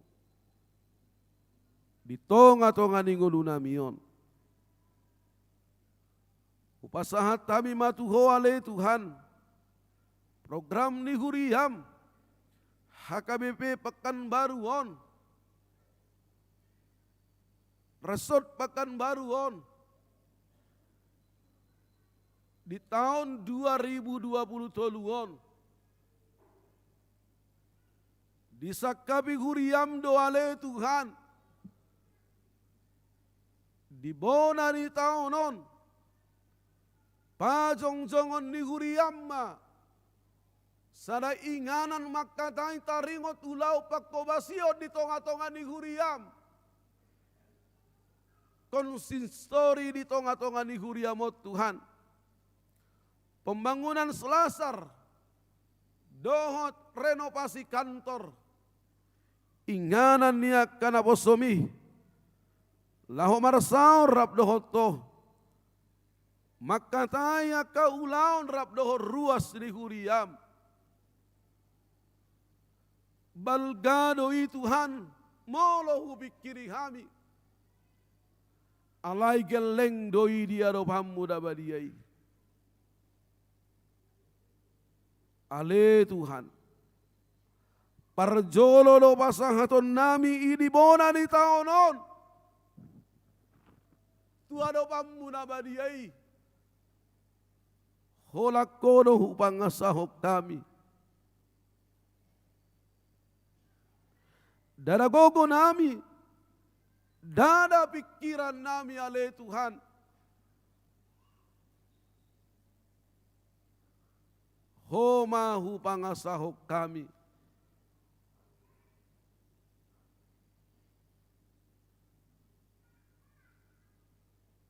di tongatonga ni ngolunami on. Hupasahat hami ma tu ho ale Tuhan, program ni huriam, H K B P Pekanbaru on, Resort Pekanbaru on, di taon dua ribu dua puluh tolu on. Disangkapi huriam do ale Tuhan, di bona ni taon on, pajongjongon ni huriam ma sada inganan mangkatai taringot ulaon pangkobasion di tongatonga ni huriam. Konsistori di tongatonga ni huriam on Tuhan. Pembangunan selasar dohot renovasi kantor. Inganan ni angka naposomi laho marsaor rap dohot ho, mangkatai angka ulaon rap dohot ruas ni huriam. Balga do i Tuhan, molo hupingkiri hami. Alai gelleng do i di adopanmu na badia i. Ale Tuhan, parjolo do pasahatonnami i di bona ni taon on tu adopanmu na badia i. Holan ho do hupangasahon hami. Ndada gogonami, ndada pingkirannami ale Tuhan. Ho ma hupangasahon hami.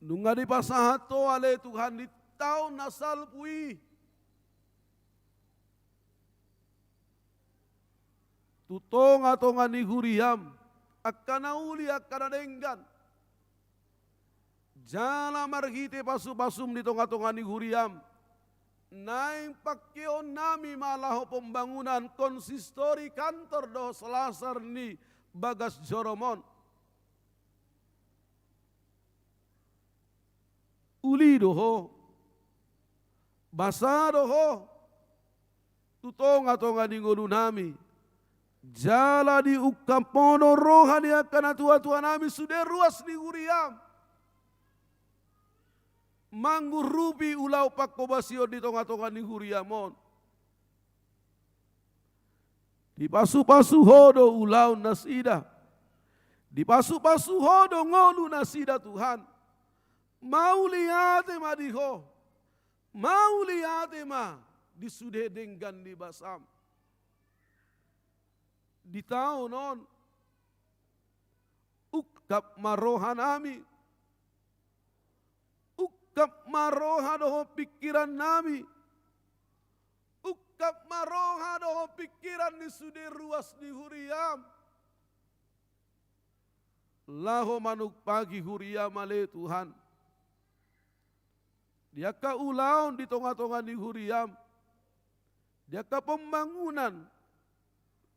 Nunga dipasahat ho ale Tuhan di taon na salpu i tu tongatonga ni huriam, angka na uli angka na denggan. Jala marhite pasupasum di tongatonga ni huriam, naeng pangkeonnami ma laho pembangunan konsistori, kantor dohot selasar ni bagas jorom on. Uli do ho, basa do ho tu tongatonga ni ngolunami. Jala diungkap ho do roha ni angka natuatuanami sude ruas ni huriam mangurupi ulaon pangkobasion di tongatonga ni huriam on. Dipasupasu ho do ulaon nasida. Dipasupasu ho do ngolu nasida Tuhan. Mauliate ma di ho. Mauliate ma di sude denggan ni basam. Di taon on, ungkap ma rohanami. Ungkap ma roha dohot pingkirannami. Ungkap ma roha dohot pingkiran ni sude ruas ni huriam laho manumpaki huriam ale Tuhan. Di angka ulaon di tongatonga ni huriam, di angka pembangunan,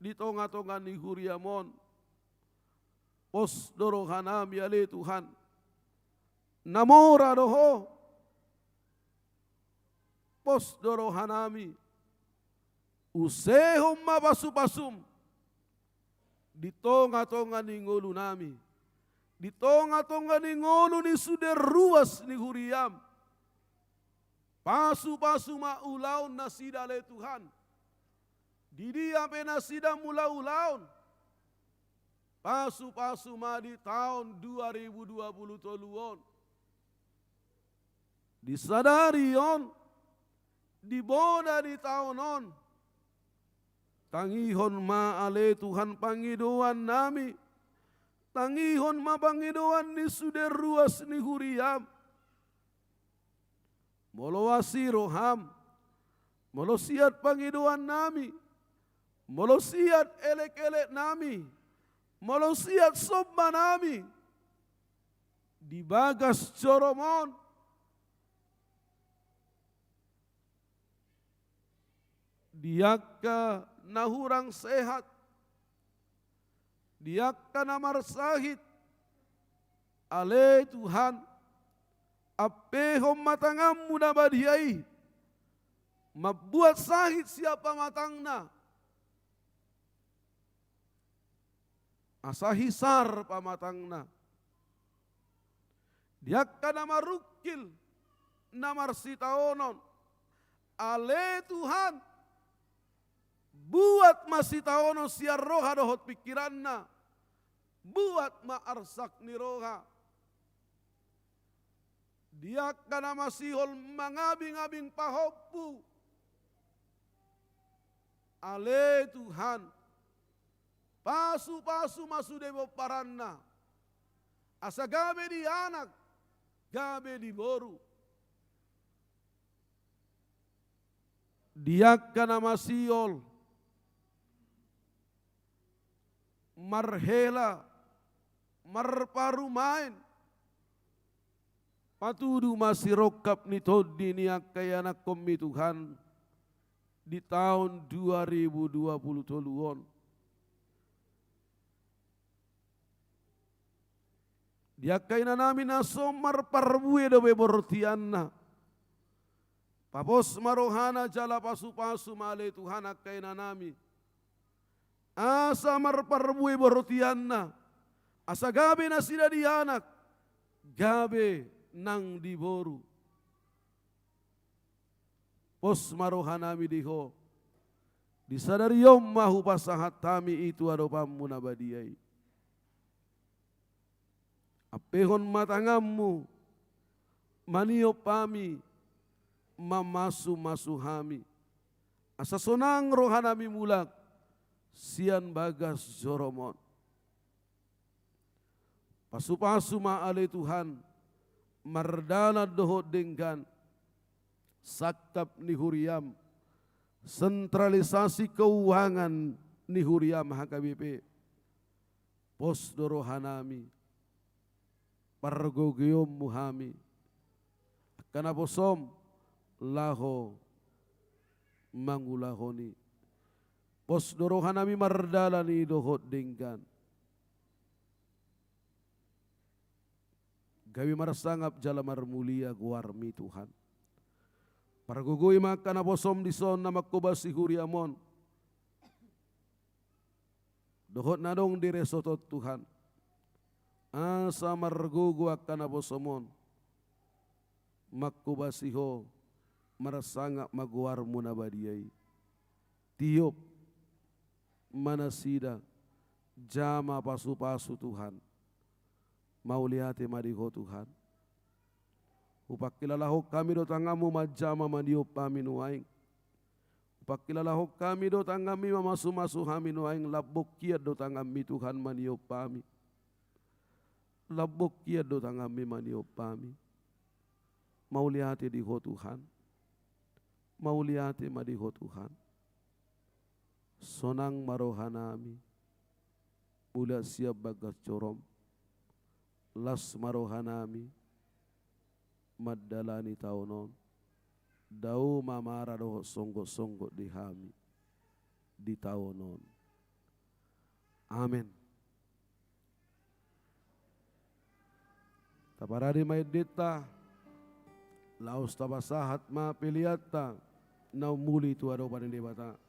di tonga-tonga ni huriam on. Pos do rohanami ale Tuhan. Na mora do Ho. Pos do rohanami. Usehon ma pasu-pasum di tonga-tonga ni ngolunami, di tonga-tonga ni ngolu ni sude ruas ni huriam. Pasu-pasu ma ulaon nasida ale Tuhan. Di dia pe nasida mangula ulaon, pasu-pasu ma di taon dua ribu dua puluh tolu on. Di sadari on, di bona ni taon on, tangihon ma ale Tuhan pangidoannami. Tangihon ma pangidoan ni sude ruas ni huriam. Molo asi roham, molo siat pangidoannami, molo siat elek-eleknami, molo siat sombanami, di bagas jorom on, di angka na hurang sehat, di angka na marsahit, ale Tuhan, ampehon ma tanganmu na badia i, mambuat sahit sian pamatangna, asa hisar pamatangna. Di angka na marungkil, na marsitaonon, ale Tuhan, buat ma sitaonon sian roha dohot pingkiranna, buat ma arsak ni roha. Di angka na masihol mangabing-abing pahompu, ale Tuhan, pasu-pasu ma sude pomparanna, asa gabe di anak, gabe di boru. Di angka na masihol marhela, marparumaen, patudu ma sirongkap ni tondi ni angka ianakkonmi Tuhan di taon dua ribu dua puluh tolu on. Di angka inanami na so marparbue dope bortianna, papos ma rohana jala pasu-pasu ma ale Tuhan angka inanami, asa marparbue bortianna, asa gabe nasida di anak, gabe nang di boru. Pos ma rohanami di Ho. Di sadari on ma hupasahat hami i tu adopanmu na badia i. Ampehon ma tanganmu maniop hami, mamasu-masu hami, asa sonang rohanami mulak sian bagas jorom on. Pasu-pasu ma ale Tuhan mardalan dohot denggan sangkap ni huriam, sentralisasi keuangan ni huriam H K B P. Pos do rohanami, pargogoonmu hami, angka naposom laho mangulahon i. Pos do rohanami mardalan i dohot denggan. Gabe marsangap jala marmulia goarmi Tuhan. Pargogoi ma angka naposom dison na manghobasi huriam on. Dohot na adong di resort on Tuhan. Asa margogo angka naposom on. Manghobasi Ho, marsangap ma goarmu na badia i. Tiop ma nasida, jama pasu-pasu Tuhan. Mauliate ma di Ho Tuhan. Hupangkilalahon hami do tanganmu manjama maniop hami nuaeng. Hupangkilalahon hami do tanganmi mamasu-masu hami nuaeng, lambok hian do tanganmi Tuhan maniop hami. Lambok hian do tanganmi maniop hami. Mauliate di Ho Tuhan. Mauliate ma di Ho Tuhan. Sonang ma rohanami mulak sian bagas jorom. Las ma rohanami mandalani taon on. Dao ma mara dohot songgot-songgot di hami di taon on. Amen. Taparade ma endenta, laos tapasahat ma peleanta, na umuli tu adopan ni Debata.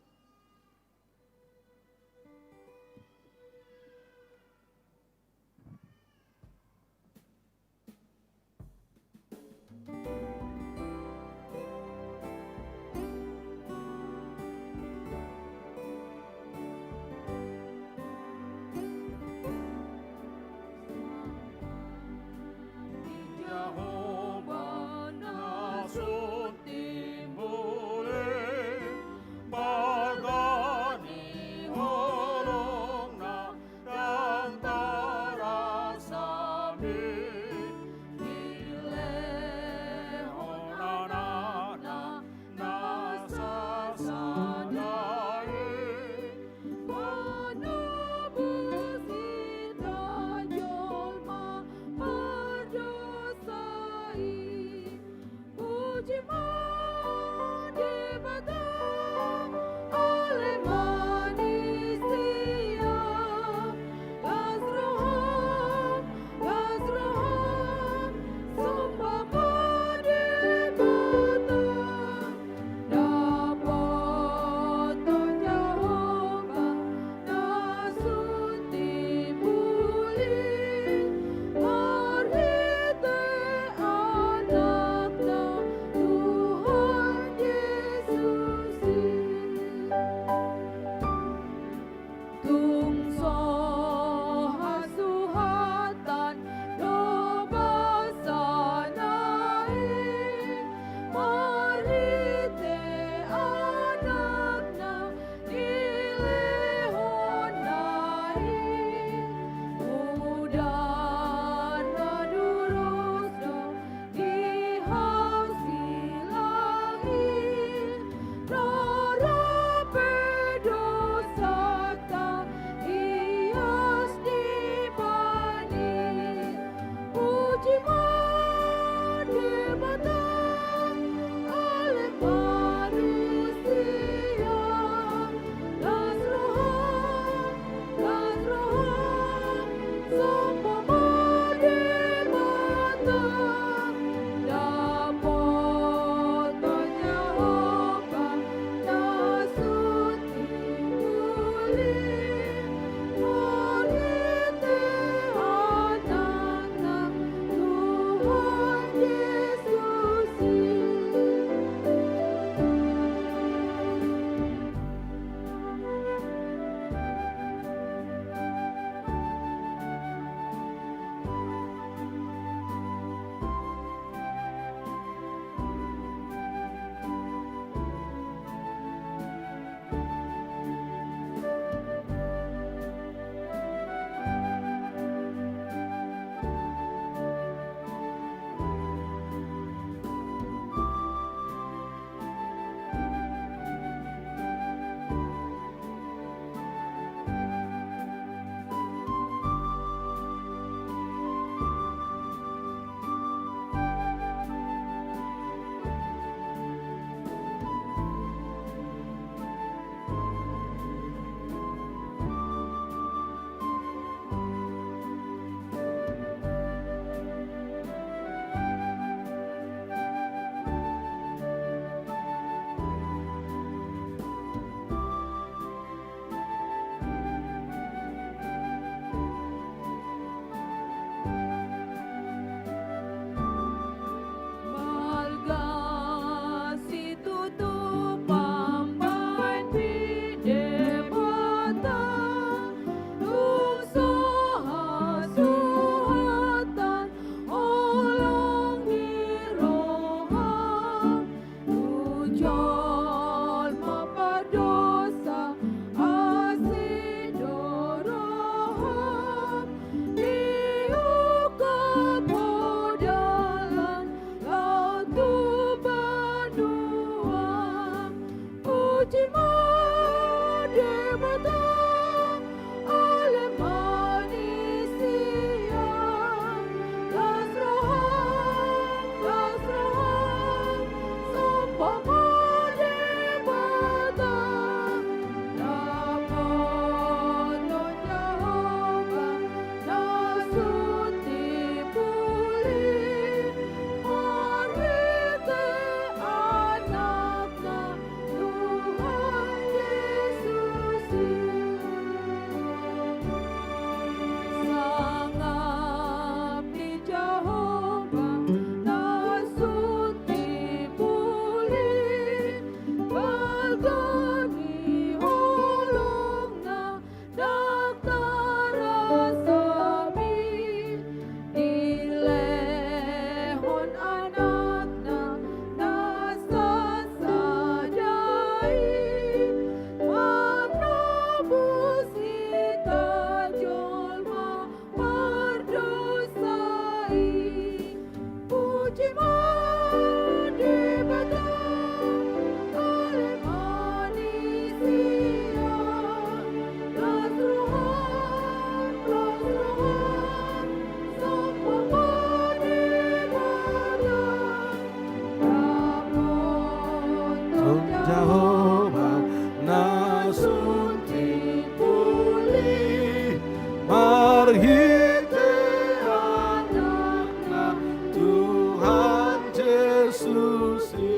Marhite Anakna Tuhan Jesus i.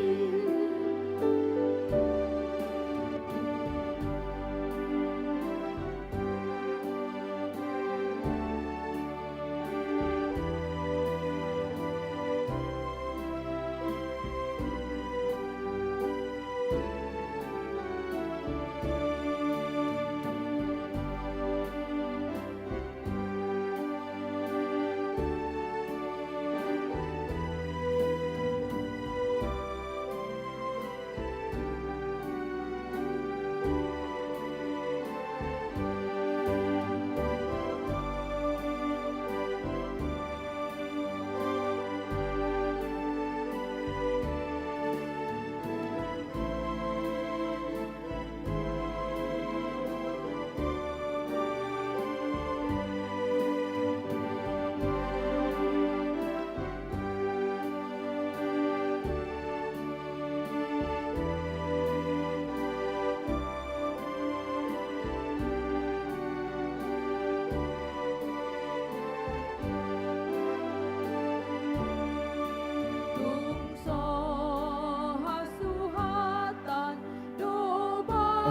Tung so hasuhatan do.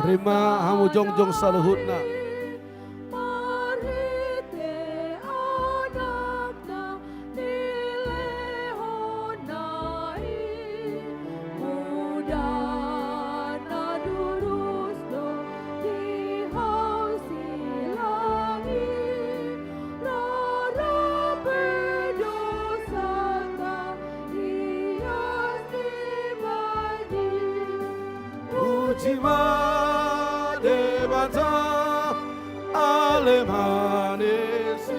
Rima hamu jongjong saluhutna. Marhite Anakna nilehonna i, mudar na durus do di ho silang i, rara pe dosanta ias di bagi. Puji ma Debata, ale manisia,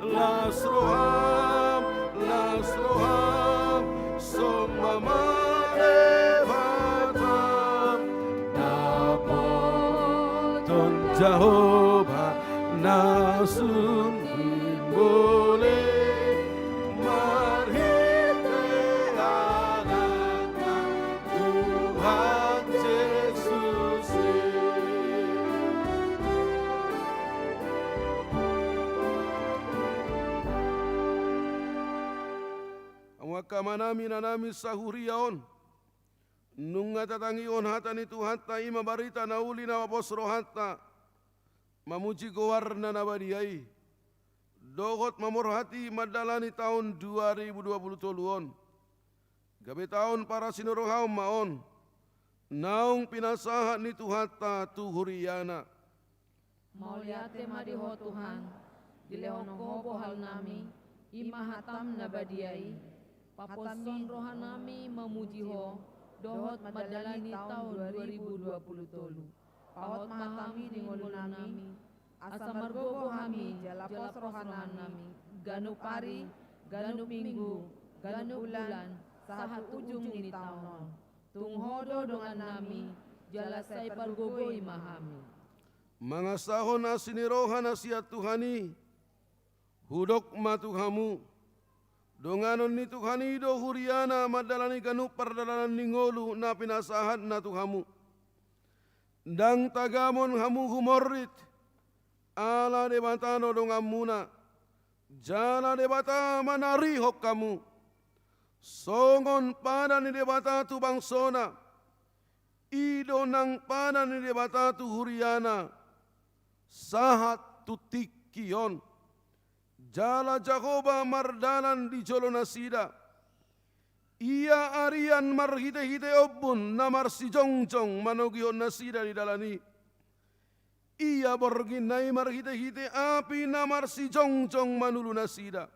las roham, las roham, sombah ma Debata, dapoton Jahowa na sun imbole, marhite Anakna Tuhan Jesus i. Hamu angka amanami, inanami sahuria on, nunga tatangihon hata ni Tuhanta, i ma barita na uli na mapos rohanta, mamuji goarna na badia i, dohot mamorhat i mandalani taon dua ribu dua puluh tolu on. Gabe taon parasi ni roha ma on, naung pinasahat ni Tuhanta tu huriana. Mauliate ma di Ho Tuhan, dilehon Ho bohalnami, i ma hatam na badia i. Paposhon rohanami mamuji Ho, dohot mandalani taon dua ribu dua puluh tolu. Pahot ma hami di ngolunami, asa margogo hami jala pos rohanami, ganup ari, ganup minggu, ganup bulan, sahat ujung ni taon on. Tung Ho do dongannami, jala sai pargogoi ma hami. Mangasahon asi ni roha na sian Tuhan i, hudok ma tu hamu, donganon ni Tuhan i do huriana mandalani ganup pardalanan ni ngolu na pinasahatna tu hamu. Ndang tagamon hamu humorrit, ala Debata do donganmuna, jala Debata manarihon hamu. Songon padan ni Debata tu bangsona, i do nang padan ni Debata tu huriana, sahat tu tingki on. Jala Jahowa mardalan di jolo nasida. Ia arian marhitehite ombun na marsijongjong manogihon nasida di dalan i. Ia borngin na i marhitehite api na marsijongjong manulu nasida.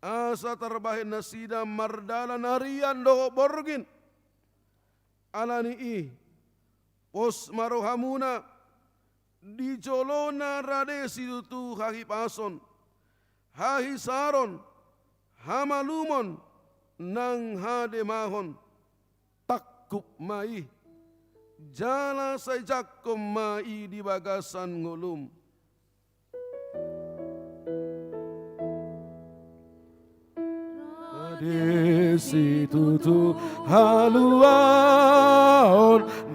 Asa tarbahen nasida mardalan arian dohot borngin. Ala ni i, pos ma rohamuna, di jolona rade situtu hahipason, hahisaron, hamalumon, nang hademahon. Tangkup ma i, jala sai jangkon ma i di bagasan ngolum. Rade situtu haluaon,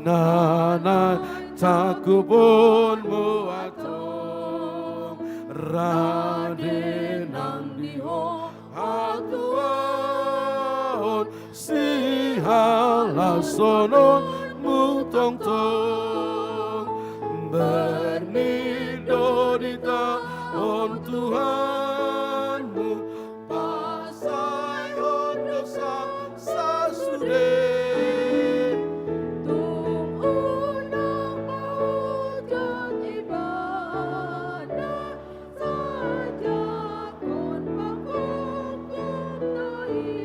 na naeng tangkupon muaton. Rade nang di Ho hatuaon, sihalashononmu tongtong. Bernit do di taon Tuhanmu, pasaehon dosa sasude. Tung unang paujot ibana, sai jakkon pangkongkong do i.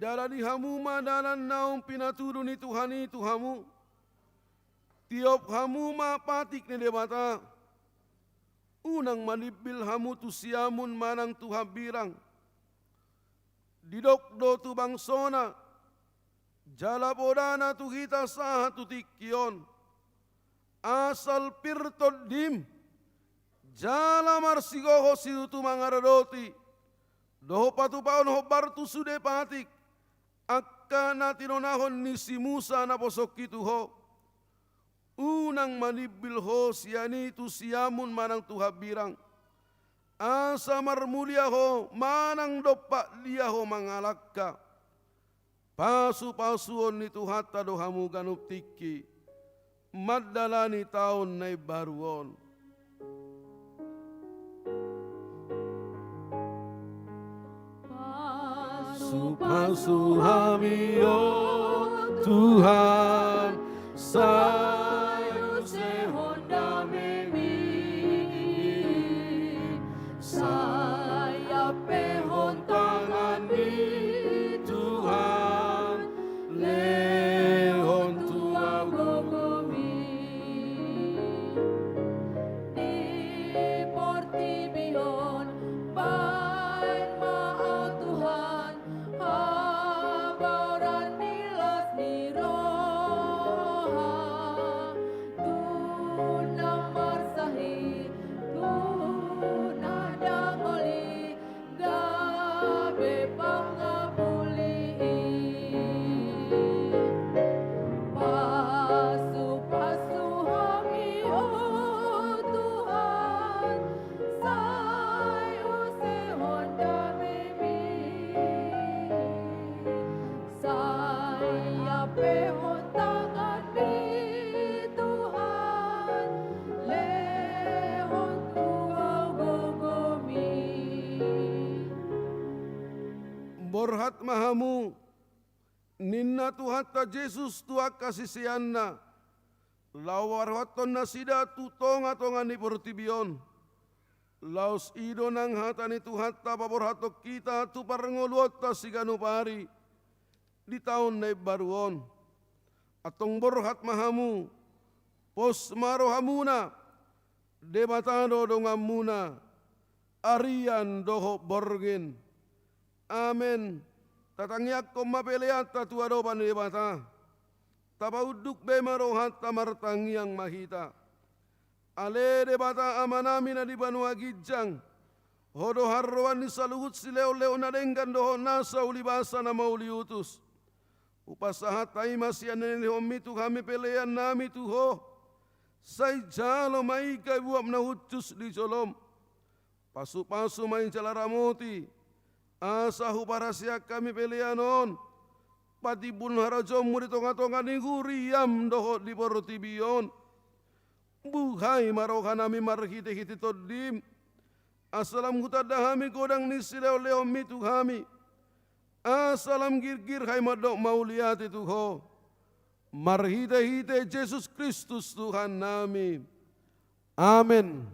Dalani hamu ma dalan naung pinatudu ni Tuhan i tu hamu. Tiop hamu ma patik ni Debata. Unang manimbil hamu tu siamun manang tu hambirang. Didok do tu bangsona, jala podana tu hita sahat tu tingki on. Asal pir tondim, jala marsigogo situtu mangaradoti dohot patupahon hombar tu sude patik, angka na tinonahon ni si Musa naposongki tu ho. Unang manimbil ho sian i tu siamun manang tu hambirang, asa marmulia ho manang dompak dia ho mangalangka. Pasupasuon ni Tuhanta do hamu ganup tingki mandalani taon na imbaru on. Pasupasu hami, o Tuhan, sai usehon damemi. Sai ampehon tanganmi, Tuhan, lehon tu au gogomi. Di portibi on baen ma au, Tuhan, habaoran ni las ni roha, tu na marsahit, tu na dangol i, gabe pangabuli i. Pasupasu hami, o Tuhan, sai usehon damemi. Sai ampehon tanganmi, Tuhan, lehon tu au gogomi. Borhat ma hamu, ninna Tuhanta Jesus tu angka siseanna, laho paborhathon nasida tu tongatonga ni portibi on. Laos i do nang hata ni Tuhanta paborhathon hita tu parngoluonta siganup ari di taon na imbaru on. Antong borhat ma hamu, pos ma rohamuna, Debata do donganmuna, arian dohot borngin. Amen. Tatangiangkon ma peleanta tu adopan ni Debata. Tapaunduk be ma rohanta, martangiang ma hita. Ale Debata Amanami na di banua ginjang, Ho do haroroan ni saluhut silehonlehon na denggan dohot nasa ulibasa na mauliutus. Hupasahat hami ma sian na nilehonmi tu hami peleannami tu Ho. Sai jalo ma i gabe uap na hushus di jolom. Pasupasu ma i jala ramoti, asa huparhaseang hami pelean on patimbul harajaonmu di tongatonga ni huriam dohot di portibi on. Buhai ma rohanami marhitehite Tondim, asa lam hutanda hami godang ni silehonlehonmi tu hami, asa lam girgir hami mandok mauliate tu Ho, marhitehite Jesus Kristus Tuhannami. Amen.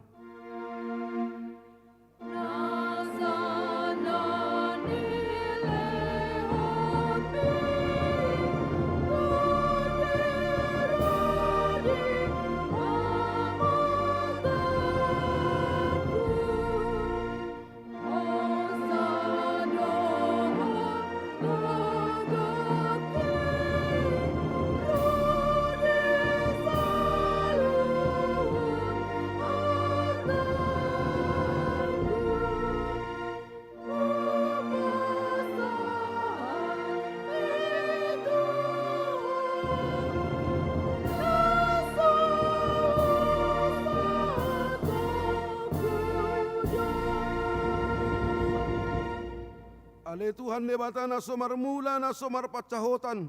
E Tuhan Debata na so marmula, na so marpansamotan,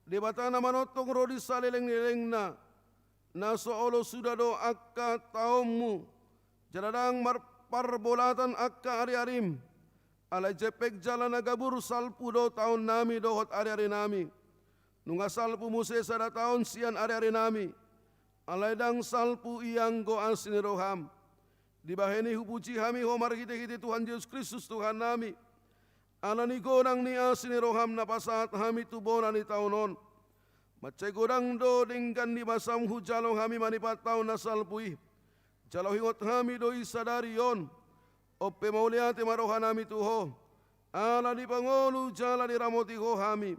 Debata na manongtong ro di saleleng-lelengna, na so olo suda do angka taonmu, jala ndang marparbolatan angka ari-arim. Alai jempek jala na gabur salpu do taonnami dohot ari-arinami. Nunga salpu muse sada taon sian ari-arinami. Alai ndang salpu i anggo asi ni roham. Dibahen i hupuji hami ho marhite-hite Tuhan Jesus Kristus Tuhannami. Ala ni godang ni asi ni roham na pasahat hami tu bona ni taon on. Mansai godang do denggan ni basam hujalo hami manipat taon na salpu i. Jala huingot hami do i sadari on. On pe mauliate ma rohanami tu ho. Ala dipangolu jala diramoti ho hami.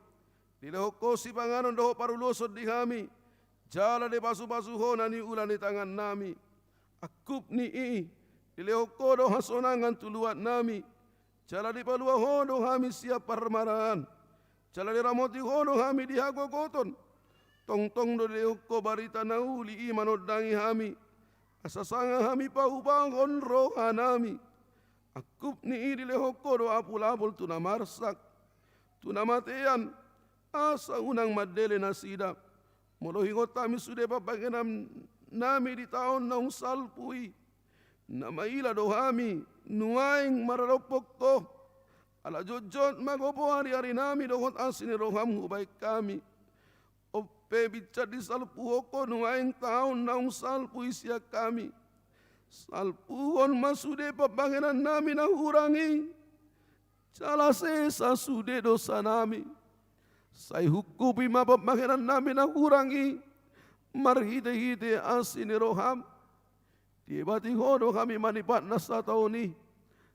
Dilehon ho sipanganon dohot paruloson di hami. Jala dipasu-pasu ho na niula ni tangannami. Angkup ni i, dilehon ho do hasonangan tu luatnami. Jala dipalua ho do hami sian parmaraan. Jala diramoti ho do hami di hagogoton. Tongtong do dilehon ho barita na uli i manondangi hami. Asa sanga hami paubahon rohanami. Angkup ni i dilehon ho do apul-apul tu na marsak. Tu na matean, asa unang mandele nasida. Molo huingot hami sude pambahenannami di taon naung salpu i. Na maila do hami, nuaeng maradophon ho. Ala jotjot ma gopo ari-arinami dohot asi ni roham hubahen hami. On pe binsan disalpuhon ho nuaeng taon naung salpu i sian hami. Salpuhon ma sude pambahenannami na hurang i. Jala sesa sude dosanami. Sai hukupi ma pambahenannami na hurang i. Marhite-hite asi ni roham. Diebati ho do hami manipat na sataon i.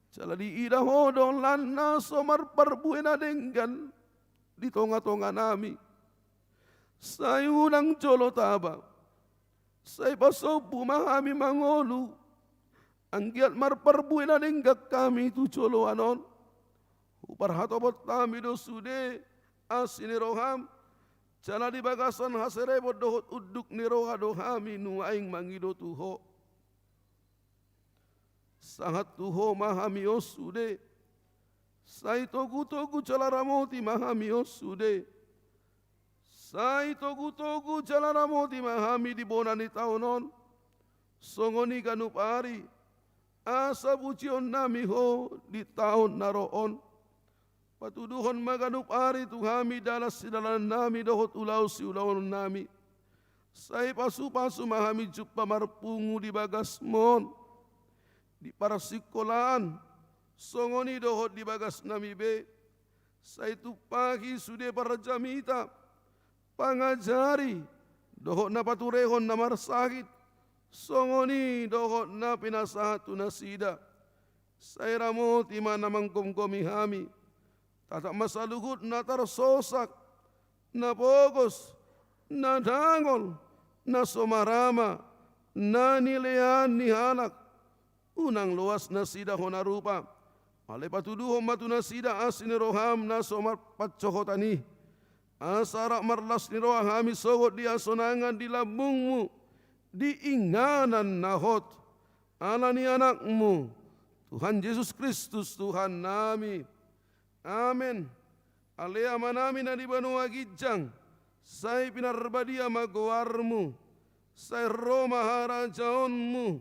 Jala diida ho do lan na so marparbue na denggan di tonga-tonganami. Sai unang jolo taba. Sai pasombu ma hami mangolu. Anggiat marparbue na denggan hami tu joloan on. Huparhatopot hami do sude asi ni roham. Jala di bagasan haserepon dohot unduk ni roha do hami nuaeng mangido tu ho. Sahat tu ho ma hami on sude. Sai togu-togu jala ramoti ma hami on sude. Sai togu-togu jala ramoti ma hami di bona ni taon on. Songon i ganup ari. Asa pujionnami ho di taon na ro on. Patuduhon ma ganup ari tu hami dalan sidalanannami dohot ulaon siulaonnami. Sai pasu-pasu ma hami jumpa marpungu di bagasmon. Di parsingkolaan, songon i dohot di bagasnami be. Sai tumpahi sude parjamita, pangajari, dohot na paturehon na marsahit, songon i dohot na pinasahat tu nasida. Sai ramoti ma na manggomgomi hami. Tatap ma saluhut na tarsosak, na pogos, na dangol, na so marama, na nilean ni halak. Unang loas nasida hona rupa. Alai patuduhon ma tu nasida asi ni roham na so marpansohotan i. Asa rap marlas ni roha hami sogot di hasonangan di lambungmu, di inganan na hot. Ala ni anakmu, Tuhan Jesus Kristus Tuhannami. Amen. Ale Amanami na di banua ginjang, sai pinarbadia ma goarmu, sai ro ma harajaonmu,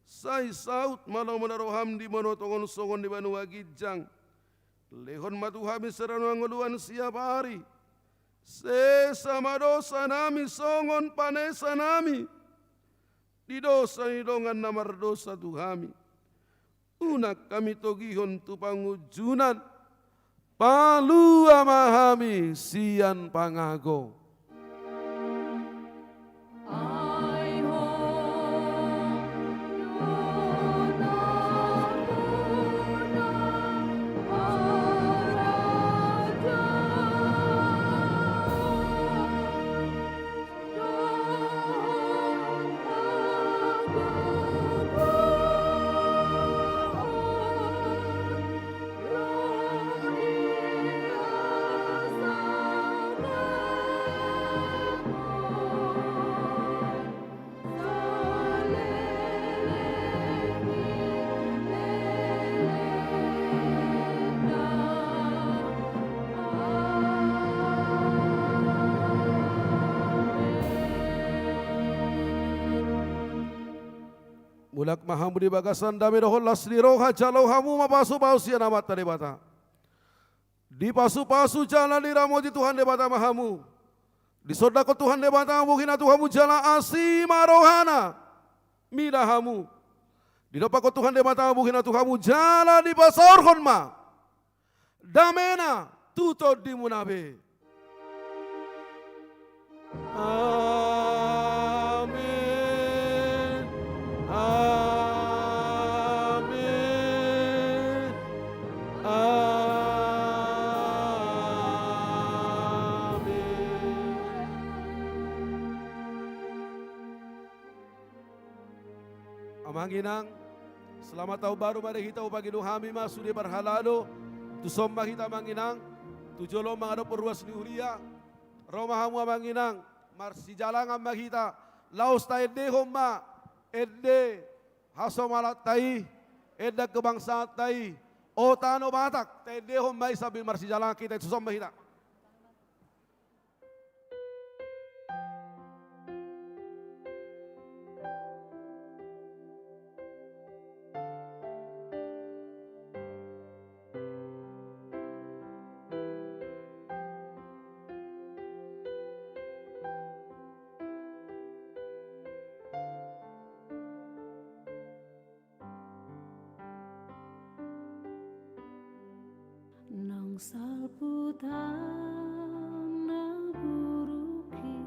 sai saut ma lomo ni roham di banua tonga on songon di banua ginjang. Lehon ma tu hami sada na hangoluan siapari. Sesa ma dosanami songon panesanami di dosa ni dongan na mardosa tu hami. Unang hami togihon tu pangunjunan, palua ma hami sian pangago. Mulak ma hamu di bagasan dame dohot las ni roha, jalo hamu ma pasupasu sian Amanta Debata. Dipasupasu jala diramoti Tuhan Debata ma hamu. Disondangkon Tuhan Debata bohina tu hamu jala asi ma rohana mida hamu. Didompakkon Tuhan Debata bohina tu hamu jala dipasaorhon ma damena tu tondimuna be. Amen. Amen. Amen. Amang inang, selamat tahun baru ma di hita, hupangido hami ma sude parhalado. Tuson ma hita amang inang, tu jolo mangadop ruas ni huria. Ro ma hamu amang inang, marsijalangan ma hita. Laos taendehon ma ende hasomalanta i, ende kebangsaanta i. O tano Batak, taendehon ma i sambil marsijalangan hita, tuson ma hita. Naung salpu taon na buruk i,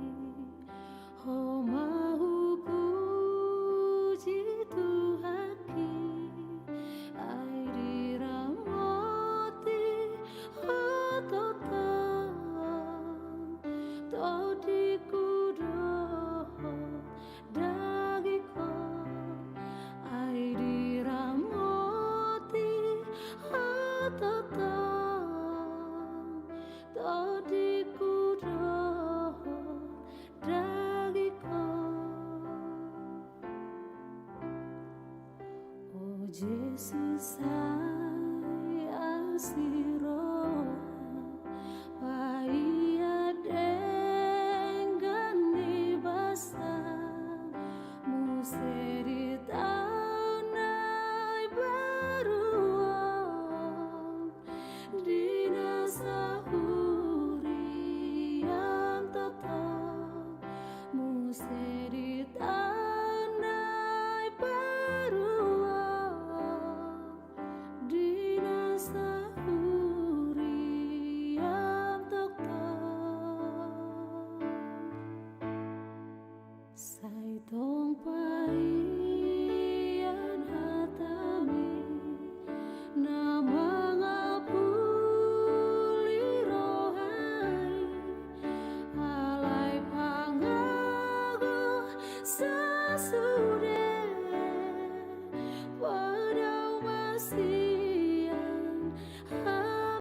Ho ma hupuji Tuhanki, ai diramoti Ho tongtong, tondingku dohot dagingku, ai diramoti Ho tongtong, tondingku dohot dagingku. O Jesus, sai asi roham, paihut denggan ni basa, muse